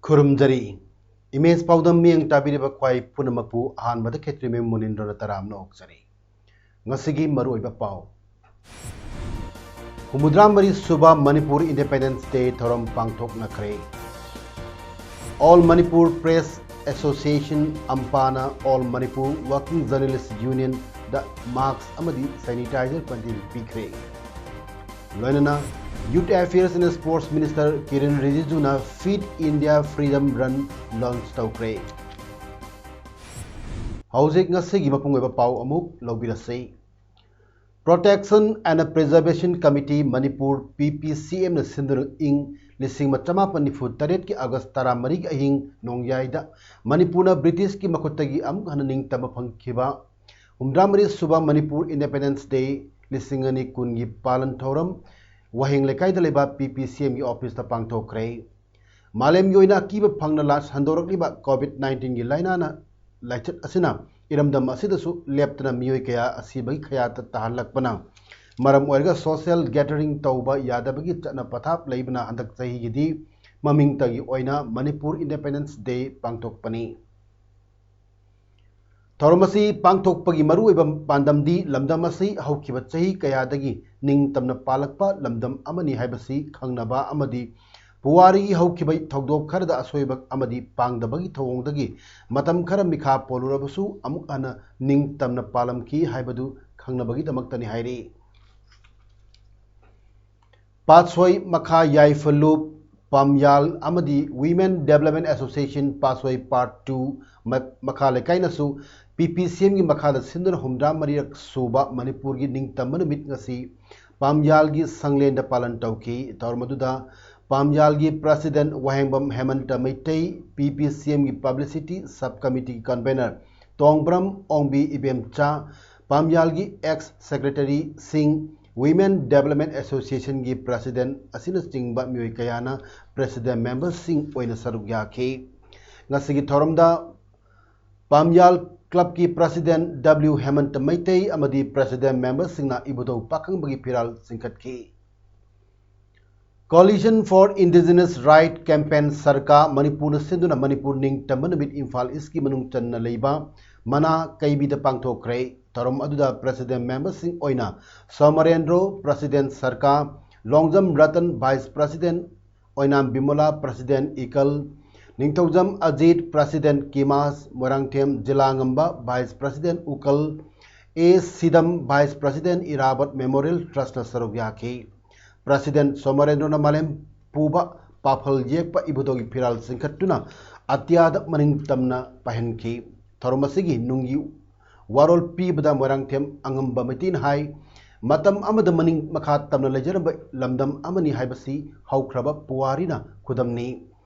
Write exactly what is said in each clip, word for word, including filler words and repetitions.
ꯈꯨꯔꯨꯝꯖꯔꯤ꯫ Image ꯄꯥꯎꯗꯝ ꯃꯤꯠꯌꯦꯡ ꯇꯥꯕꯤꯔꯤꯕ ꯈ꯭ꯋꯥꯏ ꯄꯨꯝꯅꯃꯛꯄꯨ ꯑꯍꯥꯟꯕꯗ ꯈꯦꯇ꯭ꯔꯤꯃꯌꯨꯝ ꯃꯨꯅꯤꯟꯗ꯭ꯔꯣꯅ ꯇꯔꯥꯝꯅ ꯑꯣꯛꯆꯔꯤ꯫ ꯉꯁꯤꯒꯤ ꯃꯔꯨꯑꯣꯏꯕ ꯄꯥꯎ꯫ ꯍꯨꯝꯐꯨꯇꯔꯥ ꯃꯔꯤ ꯁꯨꯕ ꯃꯅꯤꯄꯨꯔ ꯏꯟꯗꯤꯄꯦꯟꯗꯦꯟꯁ ꯗꯦ ꯊꯧꯔꯝ ꯄꯥꯡꯊꯣꯛꯅꯈ꯭ꯔꯦ꯫ All Manipur Press Association, ꯑꯝꯄꯥꯅ All Manipur Working Journalist Union ꯗ ꯃꯥꯁꯛ ꯑꯃꯗꯤ ꯁꯦꯅꯤꯇꯥꯏꯖꯔ ꯄꯟꯖꯤꯜ ꯄꯤꯈ꯭ꯔꯦ꯫ ꯂꯣꯏꯅꯅ Youth Affairs and Sports Minister ꯀꯤꯔꯦꯟ ꯔꯤꯖꯤꯖꯨꯅ Fit India Freedom Run launch ꯇꯧꯈ꯭ꯔꯦ꯫ ꯍꯧꯖꯤꯛ ꯉꯁꯤꯒꯤ ꯃꯄꯨꯡ ꯑꯣꯏꯕ ꯄꯥꯎ ꯑꯃꯨꯛ ꯂꯧꯕꯤꯔꯁꯤ꯫ Protection and Preservation Committee Manipur, P P C M ꯅ ꯁꯤꯟꯗꯨꯅ ꯏꯪ ꯂꯤꯁꯤꯡ ꯑꯃ ꯆꯃꯥꯄꯟ ꯅꯤꯐꯨ ꯇꯔꯦꯠꯀꯤ ꯑꯥꯒꯁ ꯇꯔꯥꯃꯔꯤꯒꯤ ꯑꯍꯤꯡ ꯅꯣꯡꯌꯥꯏꯗ ꯃꯅꯤꯄꯨꯔꯅ ꯕ꯭ꯔꯤꯇꯤꯁꯀꯤ ꯃꯈꯨꯠꯇꯒꯤ ꯑꯃꯨꯛ ꯍꯟꯅ ꯅꯤꯡꯇꯝꯕ ꯐꯪꯈꯤꯕ ꯍꯨꯝꯐꯨꯇꯔꯥ ꯃꯔꯤ ꯁꯨꯕ ꯃꯅꯤꯄꯨꯔ ꯏꯟꯗꯤꯄꯦꯟꯗꯦꯟꯁ ꯗꯦ ꯂꯤꯁꯤꯡ ꯑꯅꯤ ꯀꯨꯟꯒꯤ ꯄꯥꯂꯟ ꯊꯧꯔꯝ ꯋꯥꯍꯦꯡ ꯂꯩꯀꯥꯏꯗ ꯂꯩꯕ P P C M ꯒꯤ ꯑꯣꯐꯤꯁꯇ ꯄꯥꯡꯊꯣꯛꯈ꯭ꯔꯦ꯫ ꯃꯥꯂꯦꯝꯒꯤ ꯑꯣꯏꯅ ꯑꯀꯤꯕ ꯐꯪꯅ ꯂꯥ-, ꯁꯟꯗꯣꯔꯛꯂꯤꯕ ꯀꯣꯚꯤꯗ ꯅꯥꯏꯟꯇꯤꯟꯒꯤ ꯂꯥꯏꯅꯥꯅ, ꯂꯥꯏꯆꯠ ꯑꯁꯤꯅ ꯏꯔꯝꯗꯝ ꯑꯁꯤꯗꯁꯨ ꯂꯦꯞꯇꯅ ꯃꯤꯑꯣꯏ ꯀꯌꯥ ꯑꯁꯤꯕꯒꯤ ꯀꯌꯥꯗ ꯇꯥꯍꯜꯂꯛꯄꯅ ꯃꯔꯝ ꯑꯣꯏꯔꯒ social gathering ꯇꯧꯕ ꯌꯥꯗꯕꯒꯤ ꯆꯠꯅ ꯄꯊꯥꯞ ꯂꯩꯕꯅ ꯍꯟꯗꯛ ꯆꯍꯤꯒꯤꯗꯤ ꯃꯃꯤꯡꯇꯒꯤ ꯑꯣꯏꯅ ꯃꯅꯤꯄꯨꯔ ꯏꯟꯗꯤꯄꯦꯟꯗꯦꯟꯁ ꯗꯦ ꯄꯥꯡꯊꯣꯛꯄꯅꯤ꯫ ꯊꯧꯔꯝ ꯑꯁꯤ ꯄꯥꯡꯊꯣꯛꯄꯒꯤ ꯃꯔꯨꯑꯣꯏꯕ ꯄꯥꯟꯗꯝꯗꯤ ꯂꯝꯗꯝ ꯑꯁꯤ ꯍꯧꯈꯤꯕ ꯆꯍꯤ ꯀꯌꯥꯗꯒꯤ ꯅꯤꯡꯇꯝꯅ ꯄꯥꯜꯂꯛꯄ ꯂꯝꯗꯝ ꯑꯃꯅꯤ ꯍꯥꯏꯕꯁꯤ ꯈꯪꯅꯕ ꯑꯃꯗꯤ ꯄꯨꯋꯥꯔꯤꯒꯤ ꯍꯧꯈꯤꯕ ꯊꯧꯗꯣꯛ ꯈꯔꯗ ꯑꯁꯣꯏꯕ ꯑꯃꯗꯤ ꯄꯥꯡꯗꯕꯒꯤ ꯊꯧꯑꯣꯡꯗꯒꯤ ꯃꯇꯝ ꯈꯔ ꯃꯤꯈꯥ ꯄꯣꯜꯂꯨꯔꯕꯁꯨ ꯑꯃꯨꯛ ꯍꯟꯅ ꯅꯤꯡꯇꯝꯅ ꯄꯥꯜꯂꯝꯈꯤ ꯍꯥꯏꯕꯗꯨ ꯈꯪꯅꯕꯒꯤꯗꯃꯛꯇꯅꯤ ꯍꯥꯏꯔꯤ꯫ ꯄꯥꯠꯁꯣꯏ ꯃꯈꯥ ꯌꯥꯏꯐꯂꯨꯞ ꯄꯥꯝꯌꯥꯜ ꯑꯃꯗꯤ Women Development Association ꯄꯥꯠꯁꯣꯏ Part two ꯃ-, ꯃꯈꯥ ꯂꯩꯀꯥꯏꯅꯁꯨ P P C M ꯒꯤ ꯃꯈꯥꯗ ꯁꯤꯟꯗꯨꯅ ꯍꯨꯝꯐꯨꯇꯔꯥ ꯃꯔꯤꯔꯛ ꯁꯨꯕ ꯃꯅꯤꯄꯨꯔꯒꯤ ꯅꯤꯡꯇꯝꯕ ꯅꯨꯃꯤꯠ ꯉꯁꯤ ꯄꯥꯝꯌꯥꯜꯒꯤ ꯁꯪꯂꯦꯟꯗ ꯄꯥꯂꯟ ꯇꯧꯈꯤ꯫ ꯊꯧꯔꯝ ꯑꯗꯨꯗ ꯄꯥꯝꯌꯥꯜꯒꯤ President ꯋꯥꯍꯦꯡꯕꯝ ꯍꯦꯃꯟꯇ Meitei, P P C Mꯒꯤ Publicity Sub Committeeꯒꯤ Convener ꯇꯣꯡꯕ꯭ꯔꯝ ꯑꯣꯡꯕꯤ ꯏꯕꯦꯝꯆꯥ, ꯄꯥꯝꯌꯥꯜꯒꯤ ex secretaryꯁꯤꯡ, Women Development Associationꯒꯤ President ꯑꯁꯤꯅꯆꯤꯡꯕ ꯃꯤꯑꯣꯏ ꯀꯌꯥꯅ President memberꯁꯤꯡ ꯑꯣꯏꯅ ꯁꯔꯨꯛ ꯌꯥꯈꯤ꯫ ꯉꯁꯤꯒꯤ ꯊꯧꯔꯝꯗ ꯄꯥꯝꯌꯥꯜ Clubꯀꯤ President W ꯍꯦꯃꯟꯇ ꯃꯩꯇꯩ ꯑꯃꯗꯤ President memberꯁꯤꯡꯅ ꯏꯕꯨꯙꯧ ꯄꯥꯈꯪꯕꯒꯤ ꯐꯤꯔꯥꯜ ꯆꯤꯡꯈꯠꯈꯤ꯫ Coalition for Indigenous Right Campaign ꯁꯔꯀꯥ ꯃꯅꯤꯄꯨꯔꯅ ꯁꯤꯟꯗꯨꯅ ꯃꯅꯤꯄꯨꯔ ꯅꯤꯡꯇꯝꯕ ꯅꯨꯃꯤꯠ ꯏꯝꯐꯥꯜ ꯏꯁꯀꯤ ꯃꯅꯨꯡ ꯆꯟꯅ ꯂꯩꯕ ꯃꯅꯥ ꯀꯩꯕꯤꯗ ꯄꯥꯡꯊꯣꯛꯈ꯭ꯔꯦ꯫ ꯊꯧꯔꯝ ꯑꯗꯨꯗ President memberꯁꯤꯡ ꯑꯣꯏꯅ ꯁꯣꯃꯔꯦꯟꯗ꯭ꯔꯣ, President ꯁꯔꯀꯥ, Longjam Ratan, Vice President ꯑꯣꯏꯅꯥꯝ ꯕꯤꯃꯣꯂꯥ, President ꯏꯀꯜ, ꯅꯤꯡꯊꯧꯖꯝ Ajit, President ꯀꯤꯃꯥꯁ, Moirangthem ꯖꯤꯂꯥꯉꯝꯕ, Vice President ꯎꯀꯜ, ꯑꯦ ꯁꯤꯗꯝ, Vice President ꯏꯔꯥꯕꯠ Memorial Trustꯅ ꯁꯔꯨꯛ ꯌꯥꯈꯤ꯫ President ꯁꯣꯃꯔꯦꯟꯗ꯭ꯔꯣꯅ ꯃꯥꯂꯦꯝ ꯄꯨꯕ ꯄꯥꯐꯜ ꯌꯦꯛꯄ ꯏꯕꯨꯙꯧꯒꯤ ꯐꯤꯔꯥꯜ ꯆꯤꯡꯈꯠꯇꯨꯅ ꯑꯇꯤꯌꯥꯗ ꯃꯅꯤꯡ ꯇꯝꯅ ꯄꯥꯏꯍꯟꯈꯤ꯫ ꯊꯧꯔꯝ ꯑꯁꯤꯒꯤ ꯅꯨꯡꯒꯤ ꯋꯥꯔꯣꯜ ꯄꯤꯕꯗ ꯃꯣꯏꯔꯥꯡꯊꯦꯝ ꯑꯉꯝꯕ ꯃꯩꯇꯩꯅ ꯍꯥꯏ, ꯃꯇꯝ ꯑꯃꯗ ꯃꯅꯤꯡ ꯃꯈꯥ ꯇꯝꯅ ꯂꯩꯖꯔꯝꯕ ꯂꯝꯗꯝ ꯑꯃꯅꯤ ꯍꯥꯏꯕꯁꯤ ꯍꯧꯈ꯭ꯔꯕ ꯄꯨꯋꯥꯔꯤꯅ ꯈꯨꯗꯝꯅꯤ꯫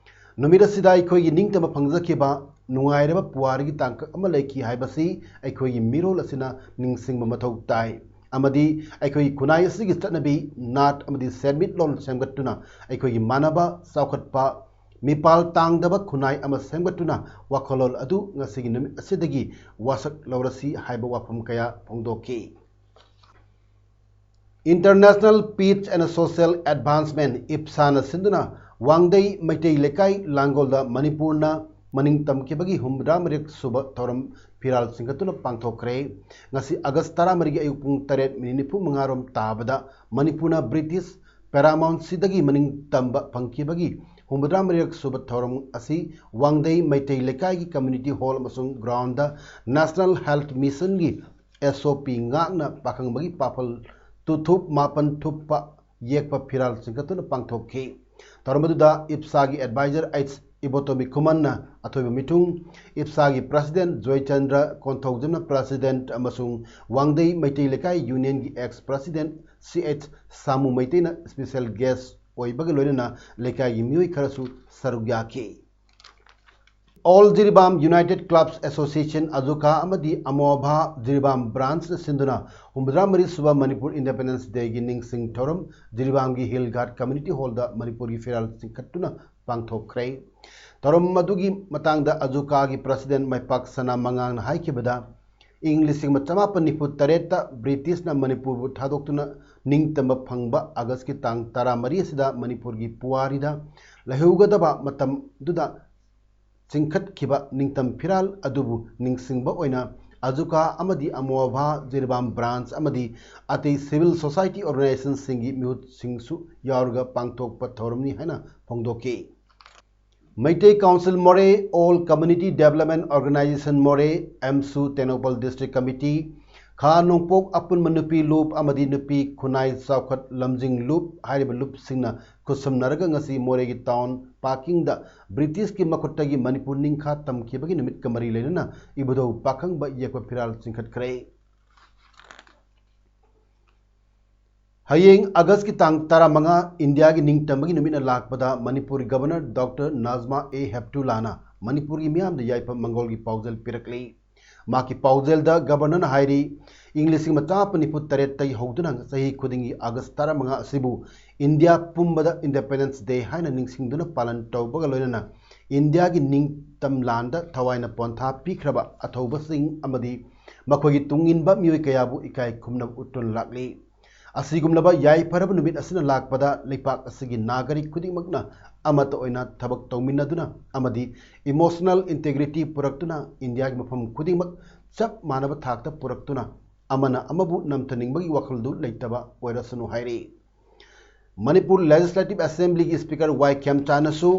ꯅꯨꯃꯤꯠ ꯑꯁꯤꯗ ꯑꯩꯈꯣꯏꯒꯤ ꯅꯤꯡꯇꯝꯕ ꯐꯪꯖꯈꯤꯕ ꯅꯨꯡꯉꯥꯏꯔꯕ ꯄꯨꯋꯥꯔꯤꯒꯤ ꯇꯥꯡꯀꯛ ꯑꯃ ꯂꯩꯈꯤ ꯍꯥꯏꯕꯁꯤ ꯑꯩꯈꯣꯏꯒꯤ ꯃꯤꯔꯣꯜ ꯑꯁꯤꯅ ꯅꯤꯡꯁꯤꯡꯕ ꯃꯊꯧ ꯇꯥꯏ꯫ ꯑꯃꯗꯤ ꯑꯩꯈꯣꯏꯒꯤ ꯈꯨꯟꯅꯥꯏ ꯑꯁꯤꯒꯤ ꯆꯠꯅꯕꯤ, ꯅꯥꯠ ꯑꯃꯗꯤ ꯁꯦꯟꯃꯤꯠꯂꯣꯟ ꯁꯦꯝꯒꯠꯇꯨꯅ ꯑꯩꯈꯣꯏꯒꯤ ꯃꯥꯟꯅꯕ, ꯆꯥꯎꯈꯠꯄ, ꯃꯤꯄꯥꯜ ꯇꯥꯡꯗꯕ ꯈꯨꯟꯅꯥꯏ ꯑꯃ ꯁꯦꯝꯒꯠꯇꯨꯅ ꯋꯥꯈꯜꯂꯣꯟ ꯑꯗꯨ ꯉꯁꯤꯒꯤ ꯅꯨꯃꯤꯠ ꯑꯁꯤꯗꯒꯤ ꯋꯥꯁꯛ ꯂꯧꯔꯁꯤ ꯍꯥꯏꯕ ꯋꯥꯐꯝ ꯀꯌꯥ ꯐꯣꯡꯗꯣꯛꯈꯤ꯫ International Peace and Social Advancement, ꯏꯞꯁꯥꯅ ꯁꯤꯟꯗꯨꯅ ꯋꯥꯡꯗꯩ ꯃꯩꯇꯩ ꯂꯩꯀꯥꯏ ꯂꯥꯡꯒꯣꯜꯗ ꯃꯅꯤꯄꯨꯔꯅ ꯃꯅꯤꯡ ꯇꯝꯈꯤꯕꯒꯤ ꯍꯨꯝꯐꯨꯇꯔꯥ ꯃꯔꯤ ꯁꯨꯕ ꯊꯧꯔꯝ ꯐꯤꯔꯥꯜ ꯆꯤꯡꯈꯠꯇꯨꯅ ꯄꯥꯡꯊꯣꯛꯈ꯭ꯔꯦ꯫ ꯉꯁꯤ ꯑꯥꯒꯁ ꯇꯔꯥꯃꯔꯤꯒꯤ ꯑꯌꯨꯛ ꯄꯨꯡ ꯇꯔꯦꯠ ꯃꯤꯅꯤꯠ ꯅꯤꯐꯨ ꯃꯉꯥ ꯔꯣꯝ ꯇꯥꯕꯗ ꯃꯅꯤꯄꯨꯔꯅ British Paramountcyꯗꯒꯤ ꯃꯅꯤꯡ ꯇꯝꯕ ꯐꯪꯈꯤꯕꯒꯤ ꯍꯨꯝꯐꯨꯇꯔꯥ ꯃꯔꯤꯔꯛ ꯁꯨꯕ ꯊꯧꯔꯝ ꯑꯁꯤ ꯋꯥꯡꯗꯩ ꯃꯩꯇꯩ ꯂꯩꯀꯥꯏꯒꯤ community hall ꯑꯃꯁꯨꯡ groundꯗ National Health Missionꯒꯤ S O P ꯉꯥꯛꯅ ꯄꯥꯈꯪꯕꯒꯤ ꯄꯥꯐꯜ ꯇꯨꯊꯨꯞ ꯃꯥꯄꯟ ꯊꯨꯞꯄ ꯌꯦꯛꯄ ꯐꯤꯔꯥꯜ ꯆꯤꯡꯈꯠꯇꯨꯅ ꯄꯥꯡꯊꯣꯛꯈꯤ꯫ ꯊꯧꯔꯝ ꯑꯗꯨꯗ ꯏꯞꯁꯥꯒꯤ advisor H ꯏꯕꯣꯇꯣꯝꯕꯤ ꯈꯨꯃꯟꯅ ꯑꯊꯣꯏꯕ ꯃꯤꯊꯨꯡ, ꯏꯞꯁꯥꯒꯤ President ꯖꯣꯏꯆꯟꯗ꯭ꯔ ꯀꯣꯟꯊꯧꯖꯝꯅ President ꯑꯃꯁꯨꯡ ꯋꯥꯡꯗꯩ ꯃꯩꯇꯩ ꯂꯩꯀꯥꯏ Unionꯒꯤ ex President C H ꯁꯥꯃꯨ ꯃꯩꯇꯩꯅ special guest ꯑꯣꯏꯕꯒ ꯂꯣꯏꯅꯅ ꯂꯩꯀꯥꯏꯒꯤ ꯃꯤꯑꯣꯏ ꯈꯔꯁꯨ ꯁꯔꯨꯛ ꯌꯥꯈꯤ꯫ All Jiribam United Clubs Association, ꯑꯖꯨꯀꯥ ꯑꯃꯗꯤ ꯑꯃꯣꯚꯥ ꯖꯤꯔꯤꯕꯥꯝ ꯕ꯭ꯔꯥꯟꯆꯅ ꯁꯤꯟꯗꯨꯅ ꯍꯨꯝꯐꯨꯇꯔꯥ ꯃꯔꯤ ꯁꯨꯕ ꯃꯅꯤꯄꯨꯔ ꯏꯟꯗꯤꯄꯦꯟꯗꯦꯟꯁ ꯗꯦꯒꯤ ꯅꯤꯡꯁꯤꯡ ꯊꯧꯔꯝ ꯖꯤꯔꯤꯕꯥꯝꯒꯤ ꯍꯤꯜ ꯒꯥꯔꯗ ꯀꯝꯌꯨꯅꯤꯇꯤ ꯍꯣꯜꯗ ꯃꯅꯤꯄꯨꯔꯒꯤ ꯐꯤꯔꯥꯜ ꯆꯤꯡꯈꯠꯇꯨꯅ ꯄꯥꯡꯊꯣꯛꯈ꯭ꯔꯦ꯫ ꯊꯧꯔꯝ ꯑꯗꯨꯒꯤ ꯃꯇꯥꯡꯗ ꯑꯖꯨꯀꯥꯒꯤ ꯄ꯭ꯔꯁꯤꯗꯦꯟ ꯃꯥꯏꯄꯥꯛ ꯁꯅꯥ ꯃꯉꯥꯡꯅ ꯍꯥꯏꯈꯤꯕꯗ, ꯏꯪ ꯂꯤꯁꯤꯡ ꯑꯃ ꯆꯃꯥꯄꯟ ꯅꯤꯐꯨ ꯇꯔꯦꯠꯇ ꯕ꯭ꯔꯤꯇꯤꯁꯅ ꯃꯅꯤꯄꯨꯔꯕꯨ ꯊꯥꯗꯣꯛꯇꯨꯅ ꯅꯤꯡꯇꯝꯕ ꯐꯪꯕ ꯑꯥꯒꯁꯀꯤ ꯇꯥꯡ ꯇꯔꯥꯃꯔꯤ ꯑꯁꯤꯗ ꯃꯅꯤꯄꯨꯔꯒꯤ ꯄꯨꯋꯥꯔꯤꯗ ꯂꯩꯍꯧꯒꯗꯕ ꯃꯇꯝꯗꯨꯗ ꯆꯤꯡꯈꯠꯈꯤꯕ ꯅꯤꯡꯇꯝ ꯐꯤꯔꯥꯜ ꯑꯗꯨꯕꯨ ꯅꯤꯡꯁꯤꯡꯕ ꯑꯣꯏꯅ ꯑꯖꯨꯀꯥ ꯑꯃꯗꯤ ꯑꯃꯣꯚꯥ ꯖꯤꯔꯤꯕꯥꯝ ꯕ꯭ꯔꯥꯟꯆ ꯑꯃꯗꯤ ꯑꯇꯩ ꯁꯤꯚꯤꯜ ꯁꯣꯁꯥꯏꯇꯤ ꯑꯣꯔꯒꯅꯥꯏꯖꯦꯁꯟꯁꯤꯡꯒꯤ ꯃꯤꯍꯨꯠꯁꯤꯡꯁꯨ ꯌꯥꯎꯔꯒ ꯄꯥꯡꯊꯣꯛꯄ ꯊꯧꯔꯝꯅꯤ ꯍꯥꯏꯅ ꯐꯣꯡꯗꯣꯛꯈꯤ꯫ ꯃꯩꯇꯩ ꯀꯥꯎꯟꯁꯤꯜ ꯃꯣꯔꯦ, ꯑꯣꯜ ꯀꯝꯌꯨꯅꯤꯇꯤ ꯗꯦꯕꯂꯞꯃꯦꯟ ꯑꯣꯔꯒꯅꯥꯏꯖꯦꯁꯟ ꯃꯣꯔꯦ, ꯑꯦꯝꯁꯨ ꯇꯦꯡꯅꯧꯄꯜ ꯗꯤꯁꯇ꯭ꯔꯤꯛ ꯀꯃꯤꯇꯤ, ꯈꯥ ꯅꯣꯡꯄꯣꯛ ꯑꯄꯨꯟꯕ ꯅꯨꯄꯤ ꯂꯨꯞ ꯑꯃꯗꯤ ꯅꯨꯄꯤ ꯈꯨꯟꯅꯥꯏ ꯆꯥꯎꯈꯠ ꯂꯝꯖꯤꯡ ꯂꯨꯞ ꯍꯥꯏꯔꯤꯕ ꯂꯨꯞꯁꯤꯡꯅ ꯈꯨꯠꯁꯝꯅꯔꯒ ꯉꯁꯤ ꯃꯣꯔꯦꯒꯤ ꯇꯥꯎꯟ ꯄꯥꯔꯀꯤꯡꯗ ꯕ꯭ꯔꯤꯇꯤꯁꯀꯤ ꯃꯈꯨꯠꯇꯒꯤ ꯃꯅꯤꯄꯨꯔ ꯅꯤꯡꯈꯥ ꯇꯝꯈꯤꯕꯒꯤ ꯅꯨꯃꯤꯠꯀ ꯃꯔꯤ ꯂꯩꯅꯅ ꯏꯕꯨꯙꯧ ꯄꯥꯈꯪꯕ ꯌꯦꯛꯄ ꯐꯤꯔꯥꯜ ꯆꯤꯡꯈꯠꯈ꯭ꯔꯦ꯫ ꯍꯌꯦꯡ ꯑꯥꯒꯁꯀꯤ ꯇꯥꯡ ꯇꯔꯥꯃꯉꯥ, ꯏꯟꯗꯤꯌꯥꯒꯤ ꯅꯤꯡꯇꯝꯕꯒꯤ ꯅꯨꯃꯤꯠꯅ ꯂꯥꯛꯄꯗ ꯃꯅꯤꯄꯨꯔꯒꯤ ꯒꯕꯔꯅꯔ ꯗꯣꯛꯇꯔ ꯅꯥꯖꯃꯥ ꯑꯦ ꯍꯦꯞꯇꯨꯂꯥꯅ ꯃꯅꯤꯄꯨꯔꯒꯤ ꯃꯤꯌꯥꯝꯗ ꯌꯥꯏꯐ ꯃꯪꯒꯣꯜꯒꯤ ꯄꯥꯎꯖꯦꯜ ꯄꯤꯔꯛꯂꯤ꯫ ꯃꯍꯥꯛꯀꯤ ꯄꯥꯎꯖꯦꯜꯗ ꯒꯕꯔꯅꯔꯅ ꯍꯥꯏꯔꯤ, ꯏꯪ ꯂꯤꯁꯤꯡ ꯑꯃ ꯆꯃꯥꯄꯟ ꯅꯤꯐꯨ ꯇꯔꯦꯠꯇꯒꯤ ꯍꯧꯗꯨꯅ ꯆꯍꯤ ꯈꯨꯗꯤꯡꯒꯤ ꯑꯥꯒꯁ ꯇꯔꯥꯃꯉꯥ ꯑꯁꯤꯕꯨ ꯏꯟꯗꯤꯌꯥ ꯄꯨꯝꯕꯗ ꯏꯟꯗꯤꯄꯦꯟꯗꯦꯟꯁ ꯗꯦ ꯍꯥꯏꯅ ꯅꯤꯡꯁꯤꯡꯗꯨꯅ ꯄꯥꯂꯟ ꯇꯧꯕꯒ ꯂꯣꯏꯅꯅ ꯏꯟꯗꯤꯌꯥꯒꯤ ꯅꯤꯡꯇꯝ ꯂꯥꯟꯗ ꯊꯋꯥꯏꯅ ꯄꯣꯟꯊꯥ ꯄꯤꯈ꯭ꯔꯕ ꯑꯊꯧꯕꯁꯤꯡ ꯑꯃꯗꯤ ꯃꯈꯣꯏꯒꯤ ꯇꯨꯡꯏꯟꯕ ꯃꯤꯑꯣꯏ ꯀꯌꯥꯕꯨ ꯏꯀꯥꯏ ꯈꯨꯝꯅꯕ ꯎꯠꯇꯨꯅ ꯂꯥꯛꯂꯤ꯫ ꯑꯁꯤꯒꯨꯝꯂꯕ ꯌꯥꯏꯐꯔꯕ ꯅꯨꯃꯤꯠ ꯑꯁꯤꯅ ꯂꯥꯛꯄꯗ ꯂꯩꯄꯥꯛ ꯑꯁꯤꯒꯤ ꯅꯥꯒꯔꯤꯛ ꯈꯨꯗꯤꯡꯃꯛꯅ ꯑꯃꯠꯇ ꯑꯣꯏꯅ ꯊꯕꯛ ꯇꯧꯃꯤꯟꯅꯗꯨꯅ ꯑꯃꯗꯤ ꯏꯃꯣꯁꯅꯦꯜ ꯏꯟꯇꯦꯒ꯭ꯔꯤꯇꯤ ꯄꯨꯔꯛꯇꯨꯅ ꯏꯟꯗꯤꯌꯥꯒꯤ ꯃꯐꯝ ꯈꯨꯗꯤꯡꯃꯛ ꯆꯞ ꯃꯥꯟꯅꯕ ꯊꯥꯛꯇ ꯄꯨꯔꯛꯇꯨꯅ ꯑꯃꯅ ꯑꯃꯕꯨ ꯅꯝꯊꯅꯤꯡꯕꯒꯤ ꯋꯥꯈꯜꯗꯨ ꯂꯩꯇꯕ ꯑꯣꯏꯔꯁꯅꯨ ꯍꯥꯏꯔꯤ꯫ ꯃꯅꯤꯄꯨꯔ ꯂꯦꯖꯤꯁꯂꯦꯇꯤꯚ ꯑꯦꯁꯦꯝꯕ꯭ꯂꯤꯒꯤ ꯁ꯭ꯄꯤꯀꯔ ꯋꯥꯏ ꯈꯦꯝꯆꯥꯅꯁꯨ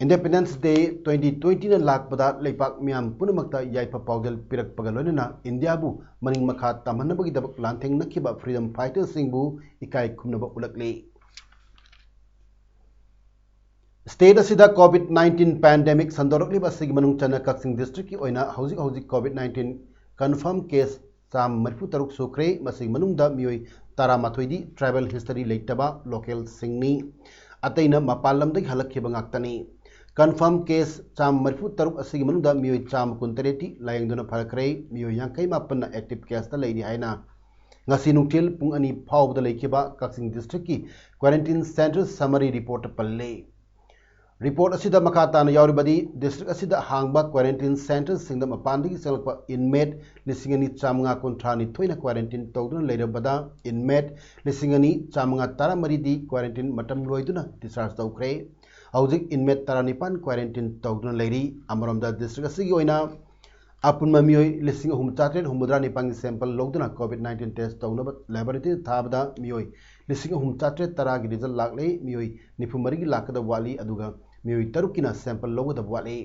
ꯏꯟꯗꯤꯄꯦꯟꯗꯦꯟꯁ ꯗꯦ ꯇ꯭ꯋꯦꯟꯇꯤ ꯇ꯭ꯋꯦꯟꯇꯤꯅ ꯂꯥꯛꯄꯗ ꯂꯩꯄꯥꯛ ꯃꯤꯌꯥꯝ ꯄꯨꯝꯅꯃꯛꯇ ꯌꯥꯏꯐ ꯄꯥꯎꯖꯦꯜ ꯄꯤꯔꯛꯄꯒ ꯂꯣꯏꯅꯅ ꯏꯟꯗꯤꯌꯥꯕꯨ ꯃꯅꯤꯡ ꯃꯈꯥ ꯇꯝꯍꯟꯅꯕꯒꯤꯗꯃꯛ ꯂꯥꯟꯊꯦꯡꯅꯈꯤꯕ ꯐ꯭ꯔꯤꯗꯝ ꯐꯥꯏꯇꯔꯁꯤꯡꯕꯨ ꯏꯀꯥꯏ ꯈꯨꯝꯅꯕ ꯎꯠꯂꯛꯂꯤ꯫ ꯁ꯭ꯇꯦꯠ ꯑꯁꯤꯗ ꯀꯣꯚꯤꯗ ꯅꯥꯏꯟꯇꯤꯟ ꯄꯦꯟꯗꯦꯃꯤꯛ ꯁꯟꯗꯣꯔꯛꯂꯤꯕ ꯑꯁꯤꯒꯤ ꯃꯅꯨꯡ ꯆꯟꯅ ꯀꯛꯆꯤꯡ ꯗꯤꯁꯇ꯭ꯔꯤꯛꯀꯤ ꯑꯣꯏꯅ ꯍꯧꯖꯤꯛ ꯍꯧꯖꯤꯛ ꯀꯣꯚꯤꯗ ꯅꯥꯏꯟꯇꯤꯟ ꯀꯟꯐꯥꯔꯝ ꯀꯦꯁ ꯆꯥꯝꯃ ꯃꯔꯤꯐꯨ ꯇꯔꯨꯛ ꯁꯨꯈ꯭ꯔꯦ꯫ ꯃꯁꯤꯒꯤ ꯃꯅꯨꯡꯗ ꯃꯤꯑꯣꯏ ꯇꯔꯥꯃꯥꯊꯣꯏꯗꯤ tribal history ꯂꯩꯇꯕ localꯁꯤꯡꯅꯤ꯫ ꯑꯇꯩꯅ ꯃꯄꯥꯟ ꯂꯝꯗꯒꯤ ꯍꯜꯂꯛꯈꯤꯕ ꯉꯥꯛꯇꯅꯤ꯫ Confirm case ꯆꯥꯝꯃ ꯃꯔꯤꯐꯨ ꯇꯔꯨꯛ ꯑꯁꯤꯒꯤ ꯃꯅꯨꯡꯗ ꯃꯤꯑꯣꯏ ꯆꯥꯝꯃ ꯀꯨꯟꯇꯔꯦꯠꯇꯤ ꯂꯥꯌꯦꯡꯗꯨꯅ ꯐꯔꯛꯈ꯭ꯔꯦ꯫ ꯃꯤꯑꯣꯏ ꯌꯥꯡꯈꯩ ꯃꯥꯄꯟꯅ active caseꯇ ꯂꯩꯔꯤ ꯍꯥꯏꯅ ꯉꯁꯤ ꯅꯨꯡꯊꯤꯜ ꯄꯨꯡ ꯑꯅꯤ ꯐꯥꯎꯕꯗ ꯂꯩꯈꯤꯕ ꯀꯛꯆꯤꯡ districtꯀꯤ quarantine center summary reportꯇ ꯄꯜꯂꯤ꯫ Report ꯑꯁꯤꯗ ꯃꯈꯥ ꯇꯥꯅ ꯌꯥꯎꯔꯤꯕꯗꯤ, district ꯑꯁꯤꯗ ꯍꯥꯡꯕ quarantine centreꯁꯤꯡꯗ ꯃꯄꯥꯟꯗꯒꯤ ꯆꯪꯂꯛꯄ inmate ꯂꯤꯁꯤꯡ ꯑꯅꯤ ꯆꯥꯝꯃꯉꯥ ꯀꯨꯟꯊ꯭ꯔꯥ ꯅꯤꯊꯣꯏꯅ quarantine ꯇꯧꯗꯨꯅ ꯂꯩꯔꯕꯗ, inmate ꯂꯤꯁꯤꯡ ꯑꯅꯤ ꯆꯥꯝꯃꯉꯥ ꯇꯔꯥꯃꯔꯤꯗꯤ quarantine ꯃꯇꯝ ꯂꯣꯏꯗꯨꯅ discharge ꯇꯧꯈ꯭ꯔꯦ꯫ ꯍꯧꯖꯤꯛ inmate ꯇꯔꯥꯅꯤꯄꯥꯟ quarantine ꯇꯧꯗꯨꯅ ꯂꯩꯔꯤ꯫ ꯑꯃꯔꯣꯝꯗ district ꯑꯁꯤꯒꯤ ꯑꯣꯏꯅ ꯑꯄꯨꯟꯕ ꯃꯤꯑꯣꯏ ꯂꯤꯁꯤꯡ ꯑꯍꯨꯝ ꯆꯥꯇ꯭ꯔꯦꯠ ꯍꯨꯝꯐꯨꯇꯔꯥ ꯅꯤꯄꯥꯟꯒꯤ sample ꯂꯧꯗꯨꯅ COVID nineteen test ꯇꯧꯅꯕ laboratoryꯗ ꯊꯥꯕꯗ ꯃꯤꯑꯣꯏ ꯂꯤꯁꯤꯡ ꯑꯍꯨꯝ ꯆꯥꯇ꯭ꯔꯦꯠ ꯇꯔꯥꯒꯤ result ꯂꯥꯛꯂꯦ꯫ ꯃꯤꯑꯣꯏ ꯅꯤꯐꯨ ꯃꯔꯤꯒꯤ ꯂꯥꯛꯀꯗꯕ ꯋꯥꯠꯂꯤ, ꯑꯗꯨꯒ ꯃꯤꯑꯣꯏ ꯇꯔꯨꯛꯀꯤꯅ sample ꯂꯧꯒꯗꯕ ꯋꯥꯠꯂꯤ꯫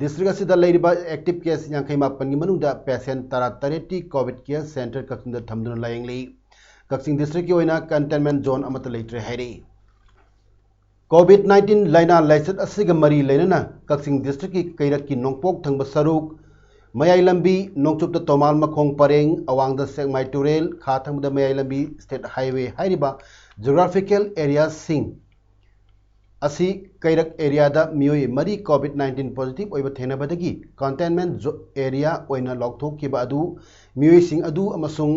District ꯑꯁꯤꯗ ꯂꯩꯔꯤꯕ active case ꯌꯥꯡꯈꯩ ꯃꯥꯄꯟꯒꯤ ꯃꯅꯨꯡꯗ patient ꯇꯔꯥꯇꯔꯦꯠꯇꯤ COVID care center ꯀꯛꯆꯤꯡꯗ ꯊꯝꯗꯨꯅ ꯂꯥꯌꯦꯡꯂꯤ꯫ ꯀꯛꯆꯤꯡ districtꯀꯤ ꯑꯣꯏꯅ containment zone ꯑꯃꯠꯇ ꯂꯩꯇ꯭ꯔꯦ ꯍꯥꯏꯔꯤ꯫ COVID nineteen ꯂꯥꯏꯅꯥ ꯂꯥꯏꯆꯠ ꯑꯁꯤꯒ ꯃꯔꯤ ꯂꯩꯅꯅ ꯀꯛꯆꯤꯡ districtꯀꯤ ꯀꯩꯔꯛꯀꯤ ꯅꯣꯡꯄꯣꯛ ꯊꯪꯕ ꯁꯔꯨꯛ, ꯃꯌꯥꯏ ꯂꯝꯕꯤ, ꯅꯣꯡꯆꯨꯞꯇ ꯇꯣꯃꯥꯜ ꯃꯈꯣꯡ ꯄꯔꯦꯡ, ꯑꯋꯥꯡꯗ ꯁꯦꯛꯃꯥꯏ ꯇꯨꯔꯦꯜ, ꯈꯥ ꯊꯪꯕꯗ ꯃꯌꯥꯏ ꯂꯝꯕꯤ state highway ꯍꯥꯏꯔꯤꯕ geographical areaꯁꯤꯡ ꯑꯁꯤ ꯀꯩꯔꯛ areaꯗ ꯃꯤꯑꯣꯏ ꯃꯔꯤ COVID nineteen positive ꯑꯣꯏꯕ ꯊꯦꯡꯅꯕꯗꯒꯤ containment zo-, area ꯑꯣꯏꯅ ꯂꯥꯎꯊꯣꯛꯈꯤꯕ ꯑꯗꯨ ꯃꯤꯑꯣꯏꯁꯤꯡ ꯑꯗꯨ ꯑꯃꯁꯨꯡ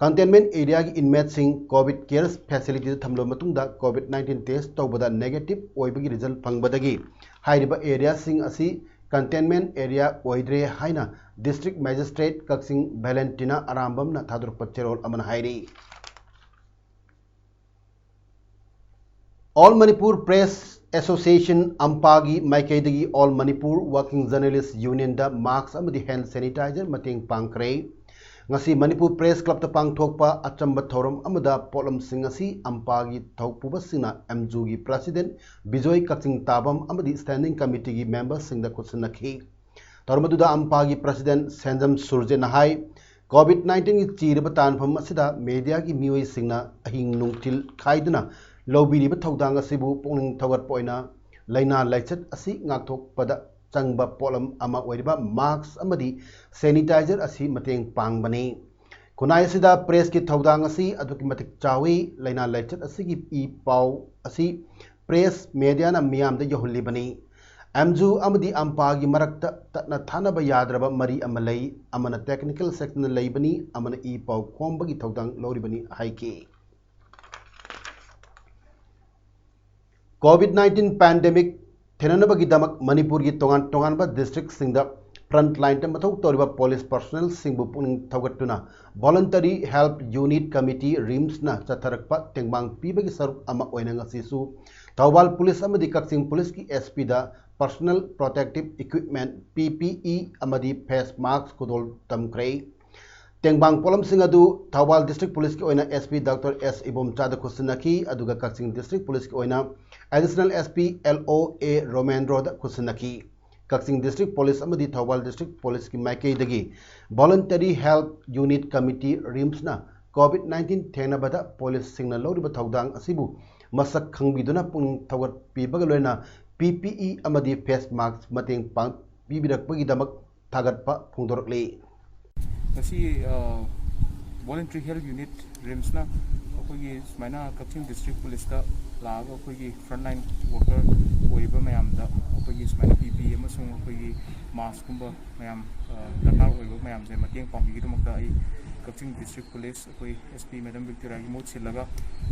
containment areaꯒꯤ inmateꯁꯤꯡ COVID care facilityꯗ ꯊꯝꯂꯕ ꯃꯇꯨꯡꯗ COVID nineteen test ꯇꯧꯕꯗ negative ꯑꯣꯏꯕꯒꯤ result ꯐꯪꯕꯗꯒꯤ ꯍꯥꯏꯔꯤꯕ areaꯁꯤꯡ ꯑꯁꯤ containment area ꯑꯣꯏꯗ꯭ꯔꯦ ꯍꯥꯏꯅ district magistrate ꯀꯛꯆꯤꯡ ꯚꯦꯂꯦꯟꯇꯤꯅꯥ ꯑꯔꯥꯝꯕꯝꯅ ꯊꯥꯗꯣꯔꯛꯄ ꯆꯦꯔꯣꯜ ꯑꯃꯅ ꯍꯥꯏꯔꯤ꯫ All Manipur Press Association, ꯑꯝꯄꯥꯒꯤ ꯃꯥꯏꯀꯩꯗꯒꯤ All Manipur Working Journalist Unionꯗ mask ꯑꯃꯗꯤ hand sanitizer ꯃꯇꯦꯡ ꯄꯥꯡꯈ꯭ꯔꯦ꯫ ꯉꯁꯤ ꯃꯅꯤꯄꯨꯔ Press Clubꯇ ꯄꯥꯡꯊꯣꯛꯄ ꯑꯆꯝꯕ ꯊꯧꯔꯝ ꯑꯃꯗ ꯄꯣꯠꯂꯝꯁꯤꯡ ꯑꯁꯤ ꯑꯝꯄꯥꯒꯤ ꯊꯧꯄꯨꯕꯁꯤꯡꯅ ꯑꯦꯝꯖꯨꯒꯤ president ꯕꯤꯖꯣꯏ ꯀꯛꯆꯤꯡ ꯇꯥꯕꯝ ꯑꯃꯗꯤ standing committeeꯒꯤ memberꯁꯤꯡꯗ ꯈꯨꯠꯁꯤꯟꯅꯈꯤ꯫ ꯊꯧꯔꯝ ꯑꯗꯨꯗ ꯑꯝꯄꯥꯒꯤ president ꯁꯦꯟꯖꯝ ꯁꯨꯔꯖꯤꯠꯅ ꯍꯥꯏ, COVID nineteenꯒꯤ ꯆꯤꯔꯕ ꯇꯥꯟꯐꯝ ꯑꯁꯤꯗ mediaꯒꯤ ꯃꯤꯑꯣꯏꯁꯤꯡꯅ ꯑꯍꯤꯡ ꯅꯨꯡꯊꯤꯜ ꯈꯥꯏꯗꯨꯅ ꯂꯧꯕꯤꯔꯤꯕ ꯊꯧꯗꯥꯡ ꯑꯁꯤꯕꯨ ꯄꯨꯛꯅꯤꯡ ꯊꯧꯒꯠꯄ ꯑꯣꯏꯅ ꯂꯥꯏꯅꯥ ꯂꯥꯏꯆꯠ ꯑꯁꯤ ꯉꯥꯛꯊꯣꯛꯄꯗ ꯆꯪꯕ ꯄꯣꯠꯂꯝ ꯑꯃ ꯑꯣꯏꯔꯤꯕ ꯃꯥꯛꯁ ꯑꯃꯗꯤ ꯁꯦꯅꯤꯇꯥꯏꯖꯔ ꯑꯁꯤ ꯃꯇꯦꯡ ꯄꯥꯡꯕꯅꯤ꯫ ꯈꯨꯟꯅꯥꯏ ꯑꯁꯤꯗ ꯄ꯭ꯔꯦꯁꯀꯤ ꯊꯧꯗꯥꯡ ꯑꯁꯤ ꯑꯗꯨꯛꯀꯤ ꯃꯇꯤꯛ ꯆꯥꯎꯏ꯫ ꯂꯥꯏꯅꯥ ꯂꯥꯏꯆꯠ ꯑꯁꯤꯒꯤ ꯏ ꯄꯥꯎ ꯑꯁꯤ ꯄ꯭ꯔꯦꯁ ꯃꯦꯗꯤꯌꯥꯅ ꯃꯤꯌꯥꯝꯗ ꯌꯧꯍꯜꯂꯤꯕꯅꯤ꯫ ꯑꯦꯝꯖꯨ ꯑꯃꯗꯤ ꯑꯝꯄꯥꯒꯤ ꯃꯔꯛꯇ ꯇꯠꯅ ꯊꯥꯅꯕ ꯌꯥꯗ꯭ꯔꯕ ꯃꯔꯤ ꯑꯃ ꯂꯩ꯫ ꯑꯃꯅ ꯇꯦꯛꯅꯤꯀꯦꯜ ꯁꯦꯛꯁꯟꯗ ꯂꯩꯕꯅꯤ, ꯑꯃꯅ ꯏ ꯄꯥꯎ ꯈꯣꯝꯕꯒꯤ ꯊꯧꯗꯥꯡ ꯂꯧꯔꯤꯕꯅꯤ ꯍꯥꯏꯈꯤ꯫ ꯀꯣꯚꯤꯗ ꯅꯥꯏꯟꯇꯤꯟ ꯄꯦꯟꯗꯦꯃꯤꯛ ꯊꯦꯡꯅꯅꯕꯒꯤꯗꯃꯛ ꯃꯅꯤꯄꯨꯔꯒꯤ ꯇꯣꯉꯥꯟ ꯇꯣꯉꯥꯟꯕ ꯗꯤꯁꯇ꯭ꯔꯤꯛꯁꯤꯡꯗ ꯐ꯭ꯔꯟꯠ ꯂꯥꯏꯟꯗ ꯃꯊꯧ ꯇꯧꯔꯤꯕ ꯄꯨꯂꯤꯁ ꯄꯔꯁꯣꯅꯦꯜꯁꯤꯡꯕꯨ ꯄꯨꯛꯅꯤꯡ ꯊꯧꯒꯠꯇꯨꯅ ꯚꯣꯂꯨꯟꯇꯔꯤ ꯍꯦꯜꯞ ꯌꯨꯅꯤꯠ ꯀꯃꯤꯇꯤ, ꯔꯤꯝꯁꯅ ꯆꯠꯊꯔꯛꯄ ꯇꯦꯡꯕꯥꯡ ꯄꯤꯕꯒꯤ ꯁꯔꯨꯛ ꯑꯃ ꯑꯣꯏꯅ ꯉꯁꯤꯁꯨ ꯊꯧꯕꯥꯜ ꯄꯨꯂꯤꯁ ꯑꯃꯗꯤ ꯀꯛꯆꯤꯡ ꯄꯨꯂꯤꯁꯀꯤ ꯑꯦꯁ ꯄꯤꯗ ꯄꯔꯁꯣꯅꯦꯜ ꯄ꯭ꯔꯣꯇꯦꯛꯇꯤꯞ ꯏꯀ꯭ꯋꯤꯞꯃꯦꯟꯠ, ꯄꯤ ꯄꯤ ꯏ, ꯑꯃꯗꯤ ꯐꯦꯁ ꯃꯥꯛꯁ ꯈꯨꯗꯣꯜ ꯇꯝꯈ꯭ꯔꯦ꯫ ꯇꯦꯡꯕꯥꯡ ꯄꯣꯠꯂꯝꯁꯤꯡ ꯑꯗꯨ ꯊꯧꯕꯥꯜ ꯗꯤꯁꯇ꯭ꯔꯤꯛ ꯄꯨꯂꯤꯁꯀꯤ ꯑꯣꯏꯅ ꯑꯦꯁ ꯄꯤ ꯗꯣꯛꯇꯔ ꯑꯦꯁ ꯏꯕꯣꯝꯆꯥꯗ ꯈꯨꯠꯁꯤꯟꯅꯈꯤ, ꯑꯗꯨꯒ ꯀꯛꯆꯤꯡ ꯗꯤꯁꯇ꯭ꯔꯤꯛ ꯄꯨꯂꯤꯁꯀꯤ ꯑꯣꯏꯅ ꯑꯦꯗꯤꯁꯅꯦꯜ ꯑꯦꯁ ꯄꯤ ꯑꯦꯜ ꯑꯣ ꯑꯦ ꯔꯣꯃꯦꯟꯗ꯭ꯔꯣꯗ ꯈꯨꯠꯁꯤꯟꯅꯈꯤ꯫ ꯀꯛꯆꯤꯡ ꯗꯤꯁꯇ꯭ꯔꯤꯛ ꯄꯨꯂꯤꯁ ꯑꯃꯗꯤ ꯊꯧꯕꯥꯜ ꯗꯤꯁꯇ꯭ꯔꯤꯛ ꯄꯨꯂꯤꯁꯀꯤ ꯃꯥꯏꯀꯩꯗꯒꯤ ꯚꯣꯂꯨꯟꯇꯔꯤ ꯍꯦꯜꯞ ꯌꯨꯅꯤꯠ ꯀꯃꯤꯇꯤ, ꯔꯤꯝꯁꯅ ꯀꯣꯚꯤꯗ ꯅꯥꯏꯟꯇꯤꯟ ꯊꯦꯡꯅꯕꯗ ꯄꯨꯂꯤꯁꯁꯤꯡꯅ ꯂꯧꯔꯤꯕ ꯊꯧꯗꯥꯡ ꯑꯁꯤꯕꯨ ꯃꯁꯛ ꯈꯪꯕꯤꯗꯨꯅ ꯄꯨꯛꯅꯤꯡ ꯊꯧꯒꯠꯄꯤꯕꯒ ꯂꯣꯏꯅꯅ ꯄꯤ ꯄꯤ ꯏ ꯑꯃꯗꯤ ꯐꯦꯁ ꯃꯥꯛꯁ ꯃꯇꯦꯡ ꯄꯥꯡ-, ꯄꯤꯕꯤꯔꯛꯄꯒꯤꯗꯃꯛ ꯊꯥꯒꯠꯄ ꯐꯣꯡꯗꯣꯔꯛꯂꯤ꯫ ꯉꯁꯤ, ꯑ, ꯚꯣꯂꯨꯟꯇꯔꯤ ꯍꯦꯜꯞ ꯌꯨꯅꯤꯠ, ꯔꯤꯝꯁꯅ ꯑꯩꯈꯣꯏꯒꯤ ꯁꯨꯃꯥꯏꯅ ꯀꯛꯆꯤꯡ ꯗꯤꯁꯇ꯭ꯔꯤꯛ ꯄꯨꯂꯤꯁꯇ ꯂꯥꯛꯑꯒ ꯑꯩꯈꯣꯏꯒꯤ ꯐ꯭ꯔꯟꯠ ꯂꯥꯏꯟ ꯋꯥꯔꯀꯔ ꯑꯣꯏꯔꯤꯕ ꯃꯌꯥꯝꯗ ꯑꯩꯈꯣꯏꯒꯤ ꯁꯨꯃꯥꯏꯅ ꯄꯤ ꯄꯤ ꯏ ꯑꯃꯁꯨꯡ ꯑꯩꯈꯣꯏꯒꯤ ꯃꯥꯛꯁꯀꯨꯝꯕ ꯃꯌꯥꯝ, ꯑ, ꯗꯔꯀꯥꯔ ꯑꯣꯏꯕ ꯃꯌꯥꯝꯁꯦ ꯃꯇꯦꯡ ꯄꯥꯡꯕꯤꯒꯤꯗꯃꯛꯇ ꯑꯩ ꯀꯛꯆꯤꯡ ꯗꯤꯁꯇ꯭ꯔꯤꯛ ꯄꯨꯂꯤꯁ, ꯑꯩꯈꯣꯏ ꯑꯦꯁ ꯄꯤ ꯃꯦꯗꯝ ꯕꯤꯛꯇꯣꯔꯤꯌꯥꯒꯤ ꯃꯍꯨꯠ ꯁꯤꯜꯂꯒ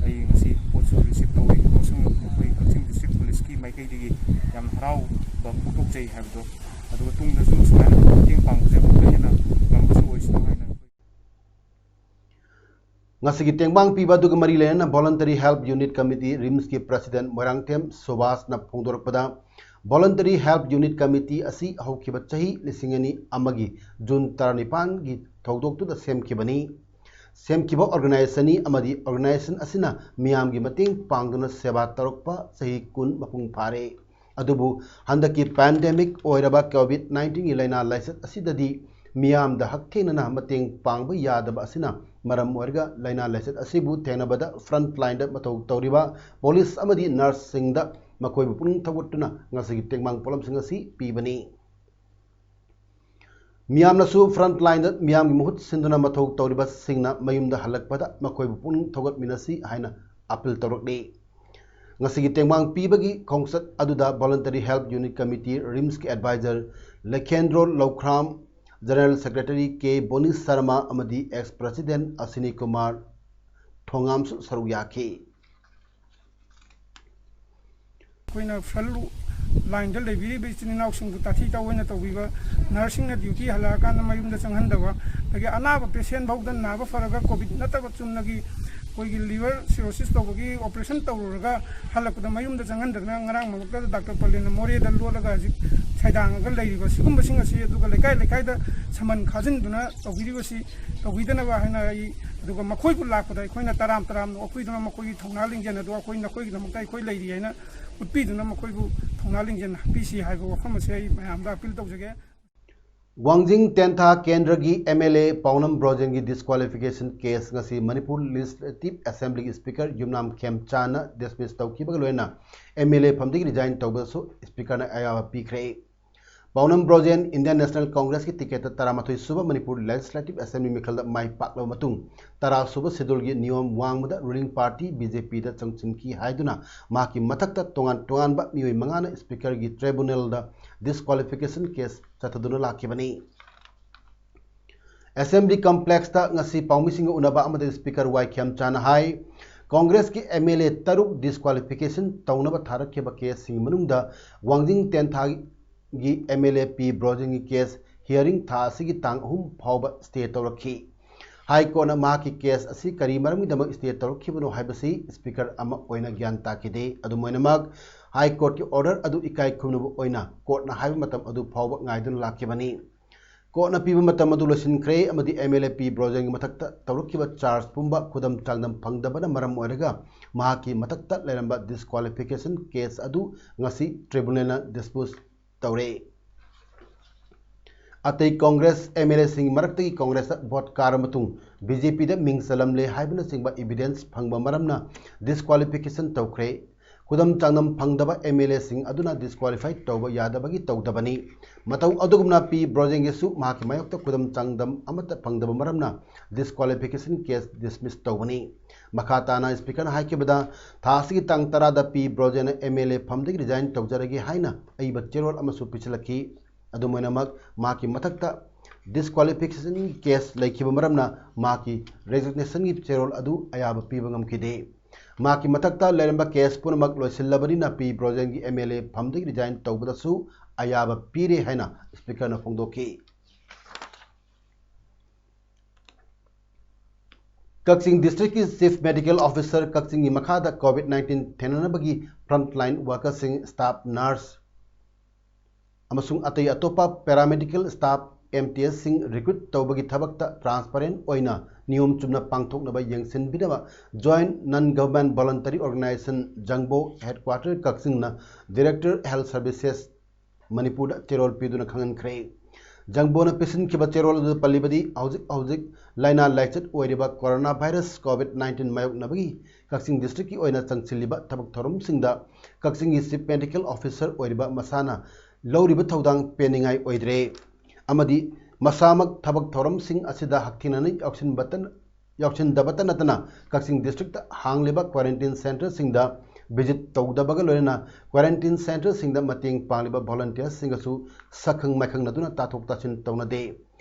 ꯑꯩ ꯉꯁꯤ ꯄꯣꯠꯁꯨ ꯔꯤꯁꯤꯞ ꯇꯧꯏ ꯑꯃꯁꯨꯡ ꯑꯩꯈꯣꯏ ꯀꯛꯆꯤꯡ ꯗꯤꯁꯇ꯭ꯔꯤꯛ ꯄꯨꯂꯤꯁꯀꯤ ꯃꯥꯏꯀꯩꯗꯒꯤ ꯌꯥꯝꯅ ꯍꯔꯥꯎꯕ ꯐꯣꯡꯗꯣꯛꯆꯩ ꯍꯥꯏꯕꯗꯣ, ꯑꯗꯨꯒ ꯇꯨꯡꯗꯁꯨ ꯁꯨꯃꯥꯏꯅ ꯃꯇꯦꯡ ꯄꯥꯡꯕꯁꯦ ꯑꯃꯨꯛꯀ ꯍꯦꯟꯅ ꯉꯝꯕꯁꯨ ꯑꯣꯏꯁꯅꯨ ꯍꯥꯏꯅ꯫ ꯉꯁꯤꯒꯤ ꯇꯦꯡꯕꯥꯡ ꯄꯤꯕ ꯑꯗꯨꯒ ꯃꯔꯤ ꯂꯩꯅꯅ ꯚꯣꯂꯨꯟꯇꯔꯤ ꯍꯦꯜꯞ ꯌꯨꯅꯤꯠ ꯀꯃꯤꯇꯤ, ꯔꯤꯝꯁꯀꯤ ꯄ꯭ꯔꯁꯤꯗꯦꯟꯠ ꯃꯣꯏꯔꯥꯡꯊꯦꯝ ꯁꯨꯕꯥꯁꯅ ꯐꯣꯡꯗꯣꯔꯛꯄꯗ, ꯚꯣꯂꯨꯟꯇꯔꯤ ꯍꯦꯜꯞ ꯌꯨꯅꯤꯠ ꯀꯃꯤꯇꯤ ꯑꯁꯤ ꯍꯧꯈꯤꯕ ꯆꯍꯤ ꯂꯤꯁꯤꯡ ꯑꯅꯤ ꯑꯃꯒꯤ ꯖꯨꯟ ꯇꯔꯥꯅꯤꯄꯥꯟꯒꯤ ꯊꯧꯗꯣꯛꯇꯨꯗ ꯁꯦꯝꯈꯤꯕꯅꯤ꯫ ꯁꯦꯝꯈꯤꯕ ꯑꯣꯔꯒꯅꯥꯏꯖꯦꯁꯟꯅꯤ ꯑꯃꯗꯤ ꯑꯣꯔꯒꯅꯥꯏꯖꯦꯁꯟ ꯑꯁꯤꯅ ꯃꯤꯌꯥꯝꯒꯤ ꯃꯇꯦꯡ ꯄꯥꯡꯗꯨꯅ ꯁꯦꯕꯥ ꯇꯧꯔꯛꯄ ꯆꯍꯤ ꯀꯨꯟ ꯃꯄꯨꯡ ꯐꯥꯔꯦ꯫ ꯑꯗꯨꯕꯨ ꯍꯟꯗꯛꯀꯤ ꯄꯦꯟꯗꯦꯃꯤꯛ ꯑꯣꯏꯔꯕ ꯀꯣꯚꯤꯗ ꯅꯥꯏꯟꯇꯤꯟꯒꯤ ꯂꯥꯏꯅꯥ ꯂꯥꯏꯆꯠ ꯑꯁꯤꯗꯗꯤ ꯃꯤꯌꯥꯝꯗ ꯍꯛꯊꯦꯡꯅꯅ ꯃꯇꯦꯡ ꯄꯥꯡꯕ ꯌꯥꯗꯕ ꯑꯁꯤꯅ ꯃꯔꯝ ꯑꯣꯏꯔꯒ ꯂꯥꯏꯅꯥ ꯂꯥꯏꯆꯠ ꯑꯁꯤꯕꯨ ꯊꯦꯡꯅꯕꯗ ꯐ꯭ꯔꯟꯠ ꯂꯥꯏꯟꯗ ꯃꯊꯧ ꯇꯧꯔꯤꯕ ꯄꯨꯂꯤꯁ ꯑꯃꯗꯤ ꯅꯔꯁꯁꯤꯡꯗ ꯃꯈꯣꯏꯕꯨ ꯄꯨꯛꯅꯤꯡ ꯊꯧꯒꯠꯇꯨꯅ ꯉꯁꯤꯒꯤ ꯇꯦꯡꯕꯥꯡ ꯄꯣꯠꯂꯝꯁꯤꯡ ꯑꯁꯤ ꯄꯤꯕꯅꯤ꯫ ꯃꯤꯌꯥꯝꯅꯁꯨ front line ꯗ ꯃꯤꯌꯥꯝꯒꯤ ꯃꯍꯨꯠ ꯁꯤꯟꯗꯨꯅ ꯃꯊꯧ ꯇꯧꯔꯤꯕꯁꯤꯡꯅ ꯃꯌꯨꯝꯗ ꯍꯜꯂꯛꯄꯗ ꯃꯈꯣꯏꯕꯨ ꯄꯨꯛꯅꯤꯡ ꯊꯧꯒꯠꯃꯤꯟꯅꯁꯤ ꯍꯥꯏꯅ appeal ꯇꯧꯔꯛꯂꯤ꯫ ꯉꯁꯤꯒꯤ ꯇꯦꯡꯕꯥꯡ ꯄꯤꯕꯒꯤ ꯈꯣꯡꯆꯠ ꯑꯗꯨꯗ Voluntary Help Unit Committee, RIHMS ꯀꯤ advisor ꯂꯈꯦꯟꯗ꯭ꯔꯣ ꯂꯧꯈ꯭ꯔꯥꯝ, General Secretary ꯀꯦ ꯕꯣꯅꯤ ꯁꯔꯃ ꯑꯃꯗꯤ ex president ꯑꯁꯤꯅꯤ ꯀꯨꯃꯥꯔ ꯊꯣꯉꯥꯝꯁꯨ ꯁꯔꯨꯛ ꯌꯥꯈꯤ꯫ ꯑꯩꯈꯣꯏꯅ front line ꯗ ꯂꯩꯕꯤꯔꯤꯕ ꯏꯆꯤꯟ ꯏꯅꯥꯎꯁꯤꯡꯕꯨ ꯇꯥꯊꯤ ꯇꯥꯑꯣꯏꯅ ꯇꯧꯕꯤꯕ, nurse ꯁꯤꯡꯅ duty ꯍꯜꯂꯛꯑꯀꯥꯟꯗ ꯃꯌꯨꯝꯗ ꯆꯪꯍꯟꯗꯕ, ꯑꯗꯒꯤ ꯑꯅꯥꯕ patient ꯐꯥꯎꯗ ꯅꯥꯕ ꯐꯔꯒ COVID ꯅꯠꯇꯕ ꯆꯨꯝꯅꯒꯤ ꯑꯩꯈꯣꯏꯒꯤ liver cirrhosis ꯇꯧꯕꯒꯤ operation ꯇꯧꯔꯨꯔꯒ ꯍꯜꯂꯛꯄꯗ ꯃꯌꯨꯝꯗ ꯆꯪꯍꯟꯗꯗꯅ ꯉꯔꯥꯡ ꯃꯉꯛꯇꯗ ꯗꯥꯛꯇꯔ ꯄꯂꯦꯟꯅ ꯃꯣꯔꯦꯗ ꯂꯣꯠꯂꯒ ꯍꯧꯖꯤꯛ ꯁꯩꯗꯥꯡꯉꯒ ꯂꯩꯔꯤꯕ ꯁꯤꯒꯨꯝꯕꯁꯤꯡ ꯑꯁꯤ, ꯑꯗꯨꯒ ꯂꯩꯀꯥꯏ ꯂꯩꯀꯥꯏꯗ ꯁꯃꯟ ꯈꯥꯖꯤꯟꯗꯨꯅ ꯇꯧꯕꯤꯔꯤꯕꯁꯤ ꯇꯧꯕꯤꯗꯅꯕ ꯍꯥꯏꯅ ꯑꯩ, ꯑꯗꯨꯒ ꯃꯈꯣꯏꯕꯨ ꯂꯥꯛꯄꯗ ꯑꯩꯈꯣꯏꯅ ꯇꯔꯥꯝ ꯇꯔꯥꯝꯅ ꯑꯣꯛꯄꯤꯗꯨꯅ ꯃꯈꯣꯏꯒꯤ ꯊꯧꯅꯥ ꯂꯤꯡꯖꯦꯜ ꯑꯗꯨ ꯑꯩꯈꯣꯏ ꯅꯈꯣꯏꯒꯤꯗꯃꯛꯇ ꯑꯩꯈꯣꯏ ꯂꯩꯔꯤ ꯍꯥꯏꯅ ꯎꯠꯄꯤꯗꯨꯅ ꯃꯈꯣꯏꯕꯨ ꯊꯧꯅꯥ ꯂꯤꯡꯖꯦꯜ ꯄꯤꯁꯤ ꯍꯥꯏꯕ ꯋꯥꯐꯝ ꯑꯁꯤ ꯑꯩ ꯃꯌꯥꯝꯗ appeal ꯇꯧꯖꯒꯦ꯫ ꯋꯥꯡꯖꯤꯡ ꯇꯦꯟꯊꯥ ꯀꯦꯟꯗ꯭ꯔꯒꯤ MLA ꯄꯥꯎꯅꯝ ꯕ꯭ꯔꯣꯖꯦꯟꯒꯤ disqualification case ꯉꯁꯤ ꯃꯅꯤꯄꯨꯔ Legislative Assembly ꯒꯤ Speaker ꯌꯨꯝꯅꯥꯝ ꯈꯦꯝꯆꯥꯟꯅ dismiss ꯇꯧꯈꯤꯕꯒ ꯂꯣꯏꯅꯅ MLA ꯐꯝꯗꯒꯤ resign ꯇꯧꯕꯗꯁꯨ Speaker ꯅ ꯑꯌꯥꯕ ꯄꯤꯈ꯭ꯔꯦ꯫ ꯄꯥꯎꯅꯝ ꯕ꯭ꯔꯣꯖꯦꯟ Indian National Congress ꯀꯤ ticket ꯇ ꯇꯔꯥꯃꯥꯊꯣꯏ ꯁꯨꯕ ꯃꯅꯤꯄꯨꯔ Legislative Assembly ꯃꯤꯈꯜꯗ ꯃꯥꯏ ꯄꯥꯛꯂꯕ ꯃꯇꯨꯡ, ꯇꯔꯥ ꯁꯨꯕ schedule ꯒꯤ ꯅꯤꯌꯣꯝ ꯋꯥꯡꯃꯗ ruling party BJP ꯗ ꯆꯪꯁꯤꯟꯈꯤ ꯍꯥꯏꯗꯨꯅ ꯃꯍꯥꯛꯀꯤ ꯃꯊꯛꯇ ꯇꯣꯉꯥꯟ ꯇꯣꯉꯥꯟꯕ ꯃꯤꯑꯣꯏ ꯃꯉꯥꯅ Speaker ꯒꯤ tribunal ꯗ disqualification case ꯆꯠꯊꯗꯨꯅ ꯂꯥꯛꯈꯤꯕꯅꯤ꯫ Assembly Complex ꯇ ꯉꯁꯤ ꯄꯥꯎꯃꯤꯁꯤꯡꯒ ꯎꯅꯕ ꯑꯃꯗ Speaker ꯋꯥꯏ ꯈꯦꯝꯆꯥꯟꯅ ꯍꯥꯏ, Congress ꯀꯤ MLA ꯇꯔꯨꯛ disqualification ꯇꯧꯅꯕ ꯊꯥꯔꯛꯈꯤꯕ case ꯁꯤꯡꯒꯤ ꯃꯅꯨꯡꯗ ꯋꯥꯡꯖꯤꯡ ꯇꯦꯟꯊꯥꯒꯤ MLA ꯄꯤ ꯕ꯭ꯔꯣꯖꯦꯟꯒꯤ case hearing ꯊꯥ ꯑꯁꯤꯒꯤ ꯇꯥꯡ ꯑꯍꯨꯝ ꯐꯥꯎꯕ stay ꯇꯧꯔꯛꯈꯤ꯫ High Court ꯅ ꯃꯍꯥꯛꯀꯤ case ꯑꯁꯤ ꯀꯔꯤ ꯃꯔꯝꯒꯤꯗꯃꯛ stay ꯇꯧꯔꯛꯈꯤꯕꯅꯣ ꯍꯥꯏꯕꯁꯤ Speaker ꯑꯃ ꯑꯣꯏꯅ ꯒ꯭ꯌꯥꯟ ꯇꯥꯈꯤꯗꯦ꯫ ꯑꯗꯨꯝ ꯑꯣꯏꯅꯃꯛ, High Court ꯀꯤ order ꯑꯗꯨ ꯏꯀꯥꯏ ꯈꯨꯝꯅꯕ ꯑꯣꯏꯅ court ꯅ ꯍꯥꯏꯕ ꯃꯇꯝ ꯑꯗꯨ ꯐꯥꯎꯕ ꯉꯥꯏꯗꯨꯅ ꯂꯥꯛꯈꯤꯕꯅꯤ꯫ Court ꯅ ꯄꯤꯕ ꯃꯇꯝ ꯑꯗꯨ ꯂꯣꯏꯁꯤꯟꯈ꯭ꯔꯦ ꯑꯃꯗꯤ MLA ꯄꯤ ꯕ꯭ꯔꯣꯖꯦꯟꯒꯤ ꯃꯊꯛꯇ ꯇꯧꯔꯛꯈꯤꯕ charge ꯄꯨꯝꯕ ꯈꯨꯗꯝ ꯆꯥꯡꯗꯝ ꯐꯪꯗꯕꯅ ꯃꯔꯝ ꯑꯣꯏꯔꯒ ꯃꯍꯥꯛꯀꯤ ꯃꯊꯛꯇ ꯂꯩꯔꯝꯕ disqualification case ꯑꯗꯨ ꯉꯁꯤ tribunal ꯅ dispose ꯇꯧꯔꯦ꯫ ꯑꯇꯩ Congress MLA ꯁꯤꯡꯒꯤ ꯃꯔꯛꯇꯒꯤ Congress ꯇ vote ꯀꯥꯔꯕ ꯃꯇꯨꯡ BJP ꯗ ꯃꯤꯡ ꯆꯜꯂꯝꯂꯦ ꯍꯥꯏꯕꯅꯆꯤꯡꯕ evidence ꯐꯪꯕ ꯃꯔꯝꯅ disqualification ꯇꯧꯈ꯭ꯔꯦ꯫ ꯈꯨꯗꯝ ꯆꯥꯡꯗꯝ ꯐꯪꯗꯕ ꯑꯦꯝ ꯑꯦꯜ ꯑꯦꯁꯤꯡ ꯑꯗꯨꯅ ꯗꯤꯁꯀ꯭ꯋꯥꯂꯤꯐꯥꯏ ꯇꯧꯕ ꯌꯥꯗꯕꯒꯤ ꯇꯧꯗꯕꯅꯤ꯫ ꯃꯇꯧ ꯑꯗꯨꯒꯨꯝꯅ ꯄꯤ ꯕ꯭ꯔꯣꯖꯦꯟꯒꯤꯁꯨ ꯃꯍꯥꯛꯀꯤ ꯃꯥꯌꯣꯛꯇ ꯈꯨꯗꯝ ꯆꯥꯡꯗꯝ ꯑꯃꯠꯇ ꯐꯪꯗꯕ ꯃꯔꯝꯅ ꯗꯤꯁꯀ꯭ꯋꯥꯂꯤꯐꯤꯀꯦꯁꯟ ꯀꯦꯁ ꯗꯤꯁꯃꯤꯁ ꯇꯧꯕꯅꯤ꯫ ꯃꯈꯥ ꯇꯥꯅ ꯁ꯭ꯄꯤꯀꯔꯅ ꯍꯥꯏꯈꯤꯕꯗ, ꯊꯥ ꯑꯁꯤꯒꯤ ꯇꯥꯡ ꯇꯔꯥꯗ ꯄꯤ ꯕ꯭ꯔꯣꯖꯦꯟꯅ ꯑꯦꯝ ꯑꯦꯜ ꯑꯦ ꯐꯝꯗꯒꯤ ꯔꯤꯖꯥꯏꯟ ꯇꯧꯖꯔꯒꯦ ꯍꯥꯏꯅ ꯑꯏꯕ ꯆꯦꯔꯣꯜ ꯑꯃꯁꯨ ꯄꯤꯁꯤꯜꯂꯛꯈꯤ꯫ ꯑꯗꯨꯝ ꯑꯣꯏꯅꯃꯛ, ꯃꯍꯥꯛꯀꯤ ꯃꯊꯛꯇ ꯗꯤꯁꯀ꯭ꯋꯥꯂꯤꯐꯤꯀꯦꯁꯟꯒꯤ ꯀꯦꯁ ꯂꯩꯈꯤꯕ ꯃꯔꯝꯅ ꯃꯍꯥꯛꯀꯤ ꯔꯦꯖꯤꯒꯅꯦꯁꯟꯒꯤ ꯆꯦꯔꯣꯜ ꯑꯗꯨ ꯑꯌꯥꯕ ꯄꯤꯕ ꯉꯝꯈꯤꯗꯦ꯫ ꯃꯍꯥꯛꯀꯤ ꯃꯊꯛꯇ ꯂꯩꯔꯝꯕ ꯀꯦꯁ ꯄꯨꯝꯅꯃꯛ ꯂꯣꯏꯁꯤꯜꯂꯕꯅꯤꯅ ꯄꯤ ꯕ꯭ꯔꯣꯖꯦꯟꯒꯤ ꯑꯦꯝ ꯑꯦꯜ ꯑꯦ ꯐꯝꯗꯒꯤ ꯔꯤꯖꯥꯏꯟ ꯇꯧꯕꯗꯁꯨ ꯑꯌꯥꯕ ꯄꯤꯔꯦ ꯍꯥꯏꯅ ꯁ꯭ꯄꯤꯀꯔꯅ ꯐꯣꯡꯗꯣꯛꯈꯤ꯫ ꯀꯛꯆꯤꯡ ꯗꯤꯁꯇ꯭ꯔꯤꯛꯀꯤ ꯆꯤꯐ ꯃꯦꯗꯤꯀꯦꯜ ꯑꯣꯐꯤꯁꯔ ꯀꯛꯆꯤꯡꯒꯤ ꯃꯈꯥꯗ ꯀꯣꯚꯤꯗ ꯅꯥꯏꯟꯇꯤꯟ ꯊꯦꯡꯅꯅꯕꯒꯤ ꯐ꯭ꯔꯟꯠ ꯂꯥꯏꯟ ꯋꯥꯔꯀꯔꯁꯤꯡ, ꯁ꯭ꯇꯥꯐ ꯅꯔꯁ ꯑꯃꯁꯨꯡ ꯑꯇꯩ ꯑꯇꯣꯞꯄ ꯄꯦꯔꯥꯃꯦꯗꯤꯀꯦꯜ ꯁ꯭ꯇꯥꯐ, ꯑꯦꯝ ꯇꯤ ꯑꯦꯁꯁꯤꯡ ꯔꯤꯀ꯭ꯔꯨꯠ ꯇꯧꯕꯒꯤ ꯊꯕꯛꯇ ꯇ꯭ꯔꯥꯟꯁꯄꯔꯦꯟꯠ ꯑꯣꯏꯅ ꯅꯤꯌꯣꯝ ꯆꯨꯝꯅ ꯄꯥꯡꯊꯣꯛꯅꯕ ꯌꯦꯡꯁꯤꯟꯕꯤꯅꯕ Joint Non Government Voluntary Organization, ꯖꯪꯕꯣ, ꯍꯦꯗꯀ꯭ꯋꯥꯇꯔ ꯀꯛꯆꯤꯡꯅ ꯗꯤꯔꯦꯛꯇꯔ ꯍꯦꯜꯊ ꯁꯔꯚꯤꯁꯦꯁ ꯃꯅꯤꯄꯨꯔꯗ ꯆꯦꯔꯣꯜ ꯄꯤꯗꯨꯅ ꯈꯪꯍꯟꯈ꯭ꯔꯦ꯫ ꯖꯪꯕꯣꯅ ꯄꯤꯁꯤꯟꯈꯤꯕ ꯆꯦꯔꯣꯜ ꯑꯗꯨꯗ ꯄꯜꯂꯤꯕꯗꯤ, ꯍꯧꯖꯤꯛ ꯍꯧꯖꯤꯛ ꯂꯥꯏꯅꯥ ꯂꯥꯏꯆꯠ ꯑꯣꯏꯔꯤꯕ ꯀꯣꯔꯣꯅꯥ ꯚꯥꯏꯔꯁ ꯀꯣꯚꯤꯗ ꯅꯥꯏꯟꯇꯤꯟ ꯃꯥꯌꯣꯛꯅꯕꯒꯤ ꯀꯛꯆꯤꯡ ꯗꯤꯁꯇ꯭ꯔꯤꯛꯀꯤ ꯑꯣꯏꯅ ꯆꯪꯁꯤꯜꯂꯤꯕ ꯊꯕꯛ ꯊꯧꯔꯝꯁꯤꯡꯗ ꯀꯛꯆꯤꯡꯒꯤ ꯆꯤꯐ ꯃꯦꯗꯤꯀꯦꯜ ꯑꯣꯐꯤꯁꯔ ꯑꯣꯏꯔꯤꯕ ꯃꯁꯥꯅ ꯂꯧꯔꯤꯕ ꯊꯧꯗꯥꯡ ꯄꯦꯟꯅꯤꯡꯉꯥꯏ ꯑꯣꯏꯗ꯭ꯔꯦ ꯑꯃꯗꯤ ꯃꯁꯥꯃꯛ ꯊꯕꯛ ꯊꯧꯔꯝꯁꯤꯡ ꯑꯁꯤꯗ ꯍꯛꯊꯦꯡꯅꯅ ꯌꯥꯎꯁꯤꯟꯕꯇ-, ꯌꯥꯎꯁꯤꯟꯗꯕꯇ ꯅꯠꯇꯅ ꯀꯛꯆꯤꯡ ꯗꯤꯁꯇ꯭ꯔꯤꯛꯇ ꯍꯥꯡꯂꯤꯕ ꯀ꯭ꯋꯥꯔꯦꯟꯇꯤꯟ ꯁꯦꯟꯇꯔꯁꯤꯡꯗ ꯚꯤꯖꯤꯠ ꯇꯧꯗꯕꯒ ꯂꯣꯏꯅꯅ ꯀ꯭ꯋꯥꯔꯦꯟꯇꯤꯟ ꯁꯦꯟꯇꯔꯁꯤꯡꯗ ꯃꯇꯦꯡ ꯄꯥꯡꯂꯤꯕ ꯚꯣꯂꯨꯟꯇꯤꯌꯔꯁꯤꯡꯒꯁꯨ ꯁꯛꯈꯪ ꯃꯥꯏꯈꯪꯅꯗꯨꯅ ꯇꯥꯊꯣꯛ ꯇꯥꯁꯤꯟ ꯇꯧꯅꯗꯦ꯫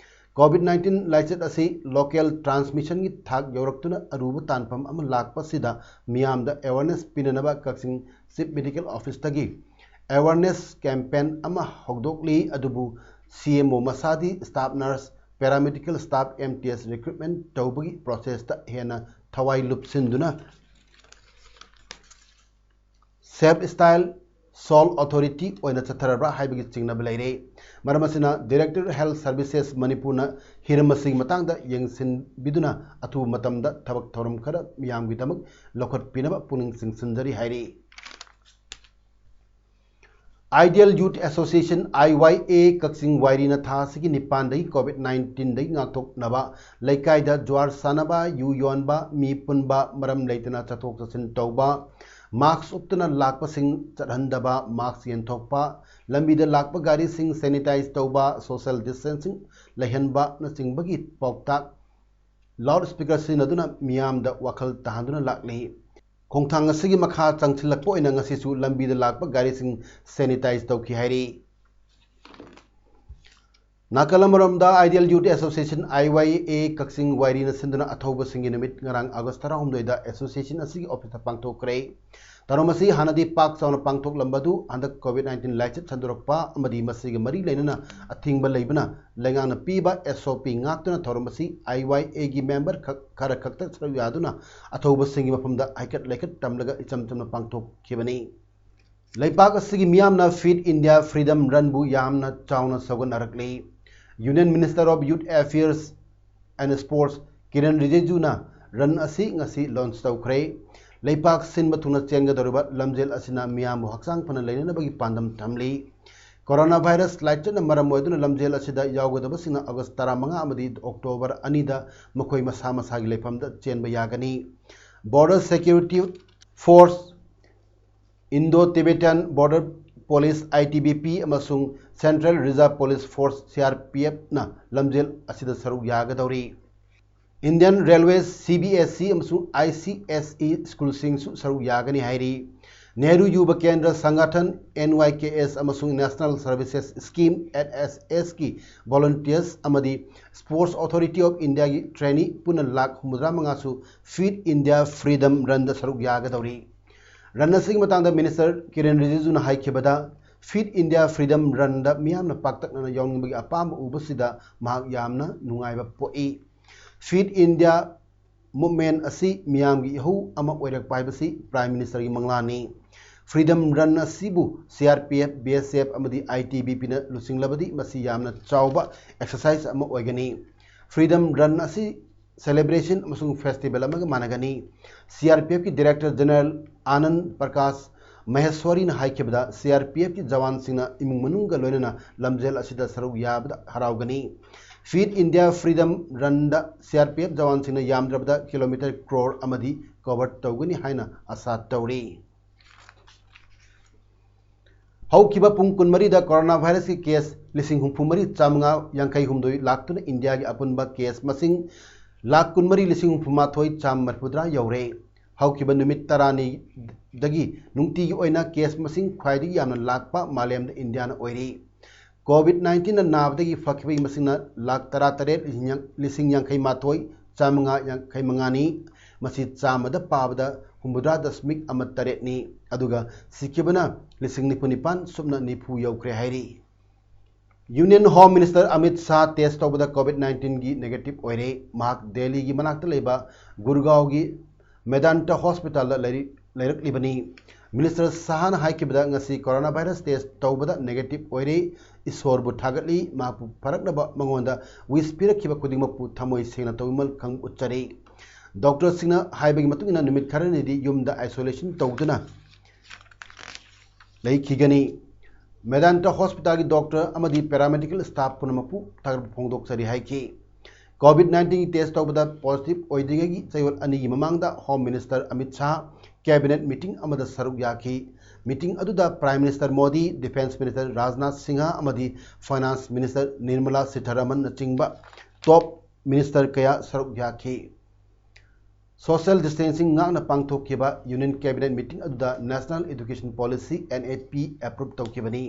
ꯀꯣꯚꯤꯗ ꯅꯥꯏꯟꯇꯤꯟ ꯂꯥꯏꯆꯠ ꯑꯁꯤ ꯂꯣꯀꯦꯜ ꯇ꯭ꯔꯥꯟꯁꯃꯤꯁꯟꯒꯤ ꯊꯥꯛ ꯌꯧꯔꯛꯇꯨꯅ ꯑꯔꯨꯕ ꯇꯥꯟꯐꯝ ꯑꯃ ꯂꯥꯛꯄ ꯑꯁꯤꯗ ꯃꯤꯌꯥꯝꯗ ꯑꯦꯋꯥꯔꯅꯦꯁ ꯄꯤꯅꯅꯕ ꯀꯛꯆꯤꯡ ꯆꯤꯐ ꯃꯦꯗꯤꯀꯦꯜ ꯑꯣꯐꯤꯁꯇꯒꯤ ꯑꯦꯋꯥꯔꯅꯦꯁ ꯀꯦꯝꯄꯦꯟ ꯑꯃ ꯍꯧꯗꯣꯛꯂꯤ꯫ ꯑꯗꯨꯕꯨ ꯁꯤ ꯑꯦꯝ ꯑꯣ ꯃꯁꯥꯗꯤ staff nurse, paramedical staff, M T S recruitment ꯇꯧꯕꯒꯤ ꯄ꯭ꯔꯣꯁꯦꯁꯇ ꯍꯦꯟꯅ ꯊꯋꯥꯏ ꯂꯨꯞꯁꯤꯟꯗꯨꯅ ꯁꯦꯜꯐ ꯁ꯭ꯇꯥꯏꯜ ꯁꯣꯜ ꯑꯣꯊꯣꯔꯤꯇꯤ ꯑꯣꯏꯅ ꯆꯠꯊꯔꯕ꯭ꯔꯥ ꯍꯥꯏꯕꯒꯤ ꯆꯤꯡꯅꯕ ꯂꯩꯔꯦ꯫ ꯃꯔꯝ ꯑꯁꯤꯅ, ꯗꯤꯔꯦꯛꯇꯔ ꯍꯦꯜꯊ ꯁꯔꯚꯤꯁꯦꯁ ꯃꯅꯤꯄꯨꯔꯅ ꯍꯤꯔꯝ ꯑꯁꯤꯒꯤ ꯃꯇꯥꯡꯗ ꯌꯦꯡꯁꯤꯟꯕꯤꯗꯨꯅ ꯑꯊꯨꯕ ꯃꯇꯝꯗ ꯊꯕꯛ ꯊꯧꯔꯝ ꯈꯔ ꯃꯤꯌꯥꯝꯒꯤꯗꯃꯛ ꯂꯧꯈꯠꯄꯤꯅꯕ ꯄꯨꯛꯅꯤꯡ ꯆꯤꯡꯁꯤꯟꯖꯔꯤ ꯍꯥꯏꯔꯤ꯫ Ideal Youth Association, I Y A, ꯀꯛꯆꯤꯡ ꯋꯥꯏꯔꯤꯅ ꯊꯥ ꯑꯁꯤꯒꯤ ꯅꯤꯄꯥꯟꯗꯒꯤ ꯀꯣꯚꯤꯗ ꯅꯥꯏꯟꯇꯤꯟꯗꯒꯤ ꯉꯥꯛꯊꯣꯛꯅꯕ ꯂꯩꯀꯥꯏꯗ ꯖ꯭ꯋꯥꯔ ꯁꯥꯟꯅꯕ, ꯌꯨ ꯌꯣꯟꯕ, ꯃꯤ ꯄꯨꯟꯕ, ꯃꯔꯝ ꯂꯩꯇꯅ ꯆꯠꯊꯣꯛ ꯆꯠꯁꯤꯟ ꯇꯧꯕ, ꯃꯥꯛꯁ ꯎꯞꯇꯨꯅ ꯂꯥꯛꯄꯁꯤꯡ ꯆꯠꯍꯟꯗꯕ, ꯃꯥꯛꯁ ꯌꯦꯟꯊꯣꯛꯄ, ꯂꯝꯕꯤꯗ ꯂꯥꯛꯄ ꯒꯥꯔꯤꯁꯤꯡ ꯁꯦꯅꯤꯇꯥꯏꯖ ꯇꯧꯕ, ꯁꯣꯁꯤꯌꯦꯜ ꯗꯤꯁꯇꯦꯟꯁꯤꯡ ꯂꯩꯍꯟꯕꯅꯆꯤꯡꯕꯒꯤ ꯄꯥꯎꯇꯥꯛ ꯂꯥꯎꯗ ꯁ꯭ꯄꯤꯀꯔ ꯁꯤꯖꯤꯟꯅꯗꯨꯅ ꯃꯤꯌꯥꯝꯗ ꯋꯥꯈꯜ ꯇꯥꯍꯟꯗꯨꯅ ꯂꯥꯛꯂꯤ꯫ ꯈꯣꯡꯊꯥꯡ ꯑꯁꯤꯒꯤ ꯃꯈꯥ ꯆꯪꯁꯤꯜꯂꯛꯄ ꯑꯣꯏꯅ ꯉꯁꯤꯁꯨ ꯂꯝꯕꯤꯗ ꯂꯥꯛꯄ ꯒꯥꯔꯤꯁꯤꯡ ꯁꯦꯅꯤꯇꯥꯏꯖ ꯇꯧꯈꯤ ꯍꯥꯏꯔꯤ꯫ ꯅꯥꯀꯜ ꯑꯃꯔꯣꯝꯗ, Ideal Youth Association, I Y A, ꯀꯛꯆꯤꯡ ꯋꯥꯏꯔꯤꯅ ꯁꯤꯟꯗꯨꯅ ꯑꯊꯧꯕꯁꯤꯡꯒꯤ ꯅꯨꯃꯤꯠ ꯉꯔꯥꯡ ꯑꯥꯒꯁ ꯇꯔꯥꯍꯨꯝꯗꯣꯏꯗ ꯑꯦꯁꯣꯁꯤꯌꯦꯁꯟ ꯑꯁꯤꯒꯤ ꯑꯣꯐꯤꯁꯇ ꯄꯥꯡꯊꯣꯛꯈ꯭ꯔꯦ꯫ ꯊꯧꯔꯝ ꯑꯁꯤ ꯍꯥꯟꯅꯗꯤ ꯄꯥꯛ ꯆꯥꯎꯅ ꯄꯥꯡꯊꯣꯛꯂꯝꯕꯗꯨ ꯍꯟꯗꯛ ꯀꯣꯚꯤꯗ ꯅꯥꯏꯟꯇꯤꯟ ꯂꯥꯏꯆꯠ ꯁꯟꯗꯣꯔꯛꯄ ꯑꯃꯗꯤ ꯃꯁꯤꯒ ꯃꯔꯤ ꯂꯩꯅꯅ ꯑꯊꯤꯡꯕ ꯂꯩꯕꯅ ꯂꯩꯉꯥꯛꯅ ꯄꯤꯕ S O P ꯉꯥꯛꯇꯨꯅ ꯊꯧꯔꯝ ꯑꯁꯤ I Y A ꯒꯤ ꯃꯦꯝꯕꯔ ꯈꯛ, ꯈꯔ ꯈꯛꯇ ꯁꯔꯨꯛ ꯌꯥꯗꯨꯅ ꯑꯊꯧꯕꯁꯤꯡꯒꯤ ꯃꯐꯝꯗ ꯍꯩꯀꯠ ꯂꯩꯀꯠ ꯇꯝꯂꯒ ꯏꯆꯝ ꯆꯝꯅ ꯄꯥꯡꯊꯣꯛꯈꯤꯕꯅꯤ꯫ ꯂꯩꯄꯥꯛ ꯑꯁꯤꯒꯤ ꯃꯤꯌꯥꯝꯅ Fit India Freedom Run ꯕꯨ ꯌꯥꯝꯅ ꯆꯥꯎꯅ ꯁꯧꯒꯠꯅꯔꯛꯂꯤ꯫ Union Minister of Youth Affairs and Sports Kiren ꯔꯤꯖꯤꯖꯨꯅ ꯔꯟ ꯑꯁꯤ ꯉꯁꯤ ꯂꯣꯟꯆ ꯇꯧꯈ꯭ꯔꯦ꯫ ꯂꯩꯄꯥꯛ ꯁꯤꯟꯕ ꯊꯨꯡꯅ ꯆꯦꯟꯒꯗꯧꯔꯤꯕ ꯂꯝꯖꯦꯜ ꯑꯁꯤꯅ ꯃꯤꯌꯥꯝꯕꯨ ꯍꯛꯆꯥꯡ ꯐꯅ ꯂꯩꯅꯅꯕꯒꯤ ꯄꯥꯟꯗꯝ ꯊꯝꯂꯤ꯫ ꯀꯣꯔꯣꯅꯥ ꯚꯥꯏꯔꯁ ꯂꯥꯏꯆꯠꯅ ꯃꯔꯝ ꯑꯣꯏꯗꯨꯅ ꯂꯝꯖꯦꯜ ꯑꯁꯤꯗ ꯌꯥꯎꯒꯗꯕꯁꯤꯡꯅ ꯑꯥꯒꯁ ꯇꯔꯥꯃꯉꯥ ꯑꯃꯗꯤ ꯑꯣꯛꯇꯣꯕꯔ ꯑꯅꯤꯗ ꯃꯈꯣꯏ ꯃꯁꯥ ꯃꯁꯥꯒꯤ ꯂꯩꯐꯝꯗ ꯆꯦꯟꯕ ꯌꯥꯒꯅꯤ꯫ Border Security Force, Indo Tibetan Border Police, I T B P, ꯑꯃꯁꯨꯡ Central Reserve Police Force, C R P F, ꯅ ꯂꯝꯖꯦꯜ ꯑꯁꯤꯗ ꯁꯔꯨꯛ ꯌꯥꯒꯗꯧꯔꯤ꯫ Indian Railways, C B S E, ꯑꯃꯁꯨꯡ I C S E ꯁ꯭ꯀꯨꯜꯁꯤꯡꯁꯨ ꯁꯔꯨꯛ ꯌꯥꯒꯅꯤ ꯍꯥꯏꯔꯤ꯫ ꯅꯦꯍꯔꯨ ꯌꯨꯕ ꯀꯦꯟꯗ꯭ꯔ ꯁꯪꯒꯥꯊꯟ, N Y K S, ꯑꯃꯁꯨꯡ National Services Scheme, N S S, ꯀꯤ volunteers ꯑꯃꯗꯤ Sports Authority of India ꯒꯤ trainee ꯄꯨꯟꯅ ꯂꯥꯈ ꯍꯨꯝꯐꯨꯇꯔꯥ ꯃꯉꯥꯁꯨ Fit India Freedom Run ꯗ ꯁꯔꯨꯛ ꯌꯥꯒꯗꯧꯔꯤ꯫ ꯔꯟ ꯑꯁꯤꯒꯤ ꯃꯇꯥꯡꯗ ꯃꯤꯅꯤꯁꯇꯔ ꯀꯤꯔꯦꯟ ꯔꯤꯖꯤꯖꯨꯅ ꯍꯥꯏꯈꯤꯕꯗ, Fit India Freedom Run ꯗ ꯃꯤꯌꯥꯝꯅ ꯄꯥꯛꯇꯛꯅꯅ ꯌꯥꯎꯅꯤꯡꯕꯒꯤ ꯑꯄꯥꯝꯕ ꯎꯕꯁꯤꯗ ꯃꯍꯥꯛ ꯌꯥꯝꯅ ꯅꯨꯡꯉꯥꯏꯕ ꯄꯣꯛꯏ꯫ Fit India Movement ꯑꯁꯤ ꯃꯤꯌꯥꯝꯒꯤ ꯏꯍꯧ ꯑꯃ ꯑꯣꯏꯔꯛꯄ ꯍꯥꯏꯕꯁꯤ Prime Minister ꯒꯤ ꯃꯪꯂꯥꯟꯅꯤ꯫ Freedom Run ꯑꯁꯤꯕꯨ C R P F, B S F, ꯑꯃꯗꯤ I T B P ꯅ ꯂꯨꯆꯤꯡꯂꯕꯗꯤ ꯃꯁꯤ ꯌꯥꯝꯅ ꯆꯥꯎꯕ exercise ꯑꯃ ꯑꯣꯏꯒꯅꯤ꯫ Freedom Run ꯑꯁꯤ celebration ꯑꯃꯁꯨꯡ festival ꯑꯃꯒ ꯃꯥꯟꯅꯒꯅꯤ꯫ C R P F ꯀꯤ Director General Anand Prakash ꯃꯍꯦꯁ꯭ꯋꯔꯤꯅ ꯍꯥꯏꯈꯤꯕꯗ, C R P F ꯀꯤ ꯖꯋꯥꯟꯁꯤꯡꯅ ꯏꯃꯨꯡ ꯃꯅꯨꯡꯒ ꯂꯣꯏꯅꯅ ꯂꯝꯖꯦꯜ ꯑꯁꯤꯗ ꯁꯔꯨꯛ ꯌꯥꯕꯗ ꯍꯔꯥꯎꯒꯅꯤ꯫ Fit India Freedom Run ꯗ C R P F ꯖꯋꯥꯟꯁꯤꯡꯅ ꯌꯥꯝꯗ꯭ꯔꯕꯗ ꯀꯤꯂꯣꯃꯤꯇꯔ ꯀ꯭ꯔꯣꯔ ꯑꯃꯗꯤ cover ꯇꯧꯒꯅꯤ ꯍꯥꯏꯅ ꯑꯥꯁꯥ ꯇꯧꯔꯤ꯫ ꯍꯧꯈꯤꯕ ꯄꯨꯡ ꯀꯨꯟꯃꯔꯤꯗ corona virusꯀꯤ case ꯂꯤꯁꯤꯡ ꯍꯨꯝꯐꯨ ꯃꯔꯤ ꯆꯥꯃꯉꯥ ꯌꯥꯡꯈꯩ ꯍꯨꯝꯗꯣꯏ ꯂꯥꯛꯇꯨꯅ ꯏꯟꯗꯤꯌꯥꯒꯤ ꯑꯄꯨꯟꯕ case ꯃꯁꯤꯡ ꯂꯥꯈ ꯀꯨꯟꯃꯔꯤ ꯂꯤꯁꯤꯡ ꯍꯨꯝꯐꯨ ꯃꯥꯊꯣꯏ ꯆꯥꯝꯃ ꯃꯔꯤꯐꯨꯇꯔꯥ ꯌꯧꯔꯦ꯫ ꯍꯧꯈꯤꯕ ꯅꯨꯃꯤꯠ ꯇꯔꯥꯅꯤꯗꯒꯤ ꯅꯨꯡꯇꯤꯒꯤ ꯑꯣꯏꯅ case ꯃꯁꯤꯡ ꯈ꯭ꯋꯥꯏꯗꯒꯤ ꯌꯥꯝꯅ ꯂꯥꯛꯄ ꯃꯥꯂꯦꯝꯗ ꯏꯟꯗꯤꯌꯥꯅ ꯑꯣꯏꯔꯤ꯫ COVID nineteenꯅ ꯅꯥꯕꯗꯒꯤ ꯐꯈꯤꯕꯒꯤ ꯃꯁꯤꯡꯅ ꯂꯥꯈ ꯇꯔꯥꯇꯔꯦꯠ ꯂꯤꯁꯤꯡ ꯌꯥꯡꯈꯩ ꯃꯥꯊꯣꯏ ꯆꯥꯃꯉꯥ ꯌꯥꯡꯈꯩ ꯃꯉꯥꯅꯤ꯫ ꯃꯁꯤ ꯆꯥꯝꯃꯗ ꯄꯥꯕꯗ ꯍꯨꯝꯐꯨꯇꯔꯥ ꯗꯁꯃꯤꯛ ꯑꯃ ꯇꯔꯦꯠꯅꯤ꯫ ꯑꯗꯨꯒ ꯁꯤꯈꯤꯕꯅ ꯂꯤꯁꯤꯡ ꯅꯤꯐꯨ ꯅꯤꯄꯥꯟ ꯁꯨꯞꯅ ꯅꯤꯐꯨ ꯌꯧꯈ꯭ꯔꯦ ꯍꯥꯏꯔꯤ꯫ Union Home Minister Amit Shah test ꯇꯧꯕꯗ COVID nineteenꯒꯤ negative ꯑꯣꯏꯔꯦ꯫ ꯃꯍꯥꯛ ꯗꯦꯜꯂꯤꯒꯤ ꯃꯅꯥꯛꯇ ꯂꯩꯕ ꯒꯨꯔꯒꯥꯎꯒꯤ ꯃꯦꯗꯥꯟꯇ hospitalꯗ ꯂꯩꯔꯤ-, ꯂꯩꯔꯛꯂꯤꯕꯅꯤ꯫ Minister ꯁꯥꯍꯅ ꯍꯥꯏꯈꯤꯕꯗ, ꯉꯁꯤ corona virus test ꯇꯧꯕꯗ negative ꯑꯣꯏꯔꯦ꯫ ꯏꯁꯣꯔꯕꯨ ꯊꯥꯒꯠꯂꯤ꯫ ꯃꯍꯥꯛꯄꯨ ꯐꯔꯛꯅꯕ ꯃꯉꯣꯟꯗ wish ꯄꯤꯔꯛꯈꯤꯕ ꯈꯨꯗꯤꯡꯃꯛꯄꯨ ꯊꯃꯣꯏ ꯁꯦꯡꯅ ꯇꯧꯕꯤꯃꯜ ꯈꯪ ꯎꯠꯆꯔꯤ꯫ Doctorꯁꯤꯡꯅ ꯍꯥꯏꯕꯒꯤ ꯃꯇꯨꯡ ꯏꯟꯅ ꯅꯨꯃꯤꯠ ꯈꯔꯅꯤꯗꯤ ꯌꯨꯝꯗ isolation ꯇꯧꯗꯨꯅ ꯂꯩꯈꯤꯒꯅꯤ꯫ ꯃꯦꯗꯥꯟꯇ hospitalꯒꯤ doctor ꯑꯃꯗꯤ paramedical staff ꯄꯨꯝꯅꯃꯛꯄꯨ ꯊꯥꯒꯠꯄ ꯐꯣꯡꯗꯣꯛꯆꯔꯤ ꯍꯥꯏꯈꯤ꯫ COVID nineteenꯒꯤ test ꯇꯧꯕꯗ positive ꯑꯣꯏꯗ꯭ꯔꯤꯉꯩꯒꯤ ꯆꯌꯣꯜ ꯑꯅꯤꯒꯤ ꯃꯃꯥꯡꯗ Home Minister Amit Shah cabinet meeting ꯑꯃꯗ ꯁꯔꯨꯛ ꯌꯥꯈꯤ꯫ Meeting ꯑꯗꯨꯗ Prime Minister Modi, Defence Minister Rajnath Singh ꯑꯃꯗꯤ Finance Minister Nirmala ꯁꯤꯊꯥꯔꯥꯃꯟꯅꯆꯤꯡꯕ top minister ꯀꯌꯥ ꯁꯔꯨꯛ ꯌꯥꯈꯤ꯫ Social distancing ꯉꯥꯛꯅ ꯄꯥꯡꯊꯣꯛꯈꯤꯕ Union Cabinet meeting ꯑꯗꯨꯗ National Education Policy, NEP, approve ꯇꯧꯈꯤꯕꯅꯤ꯫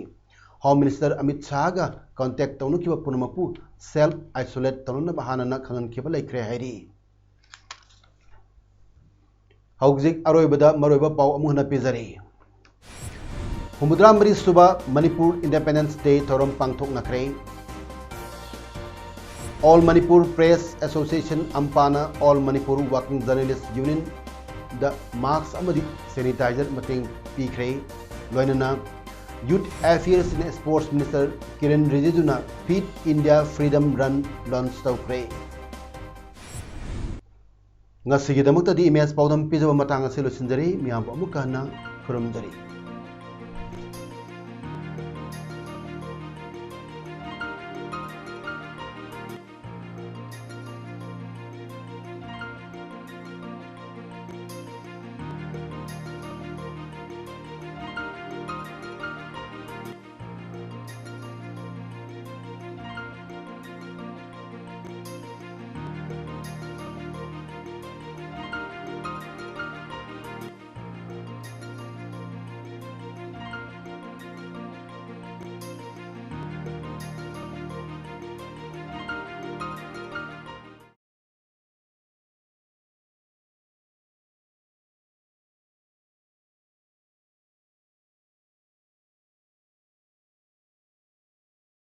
Home Minister ꯑꯃꯤꯠ ꯁꯥꯍꯒ contact ꯇꯧꯅꯈꯤꯕ ꯄꯨꯝꯅꯃꯛꯄꯨ self isolate ꯇꯧꯅꯅꯕ ꯍꯥꯟꯅꯅ ꯈꯪꯍꯟꯈꯤꯕ ꯂꯩꯈ꯭ꯔꯦ ꯍꯥꯏꯔꯤ꯫ ꯍꯧꯖꯤꯛ ꯑꯔꯣꯏꯕꯗ ꯃꯔꯨꯑꯣꯏꯕ ꯄꯥꯎ ꯑꯃꯨꯛ ꯍꯟꯅ ꯄꯤꯖꯔꯤ꯫ ꯍꯨꯝꯐꯨꯇꯔꯥ ꯃꯔꯤ ꯁꯨꯕ Manipur Independence Day ꯊꯧꯔꯝ ꯄꯥꯡꯊꯣꯛꯅꯈ꯭ꯔꯦ꯫ All Manipur Press Association, ꯑꯝꯄꯥꯅ All Manipur Working Journalist Unionꯗ mask ꯑꯃꯗꯤ sanitizer ꯃꯇꯦꯡ ꯄꯤꯈ꯭ꯔꯦ꯫ ꯂꯣꯏꯅꯅ Youth Affairs and Sports Minister ꯀꯤꯔꯦꯟ ꯔꯤꯖꯤꯖꯨꯅ Fit India Freedom Run launch ꯇꯧꯈ꯭ꯔꯦ꯫ ꯉꯁꯤꯒꯤꯗꯃꯛꯇꯗꯤ ꯏꯃꯦꯖ ꯄꯥꯎꯗꯝ ꯄꯤꯖꯕ ꯃꯇꯥꯡ ꯑꯁꯤ ꯂꯣꯏꯁꯤꯟꯖꯔꯤ꯫ ꯃꯤꯌꯥꯝꯕꯨ ꯑꯃꯨꯛꯀ ꯍꯟꯅ ꯈꯨꯔꯨꯝꯖꯔꯤ꯫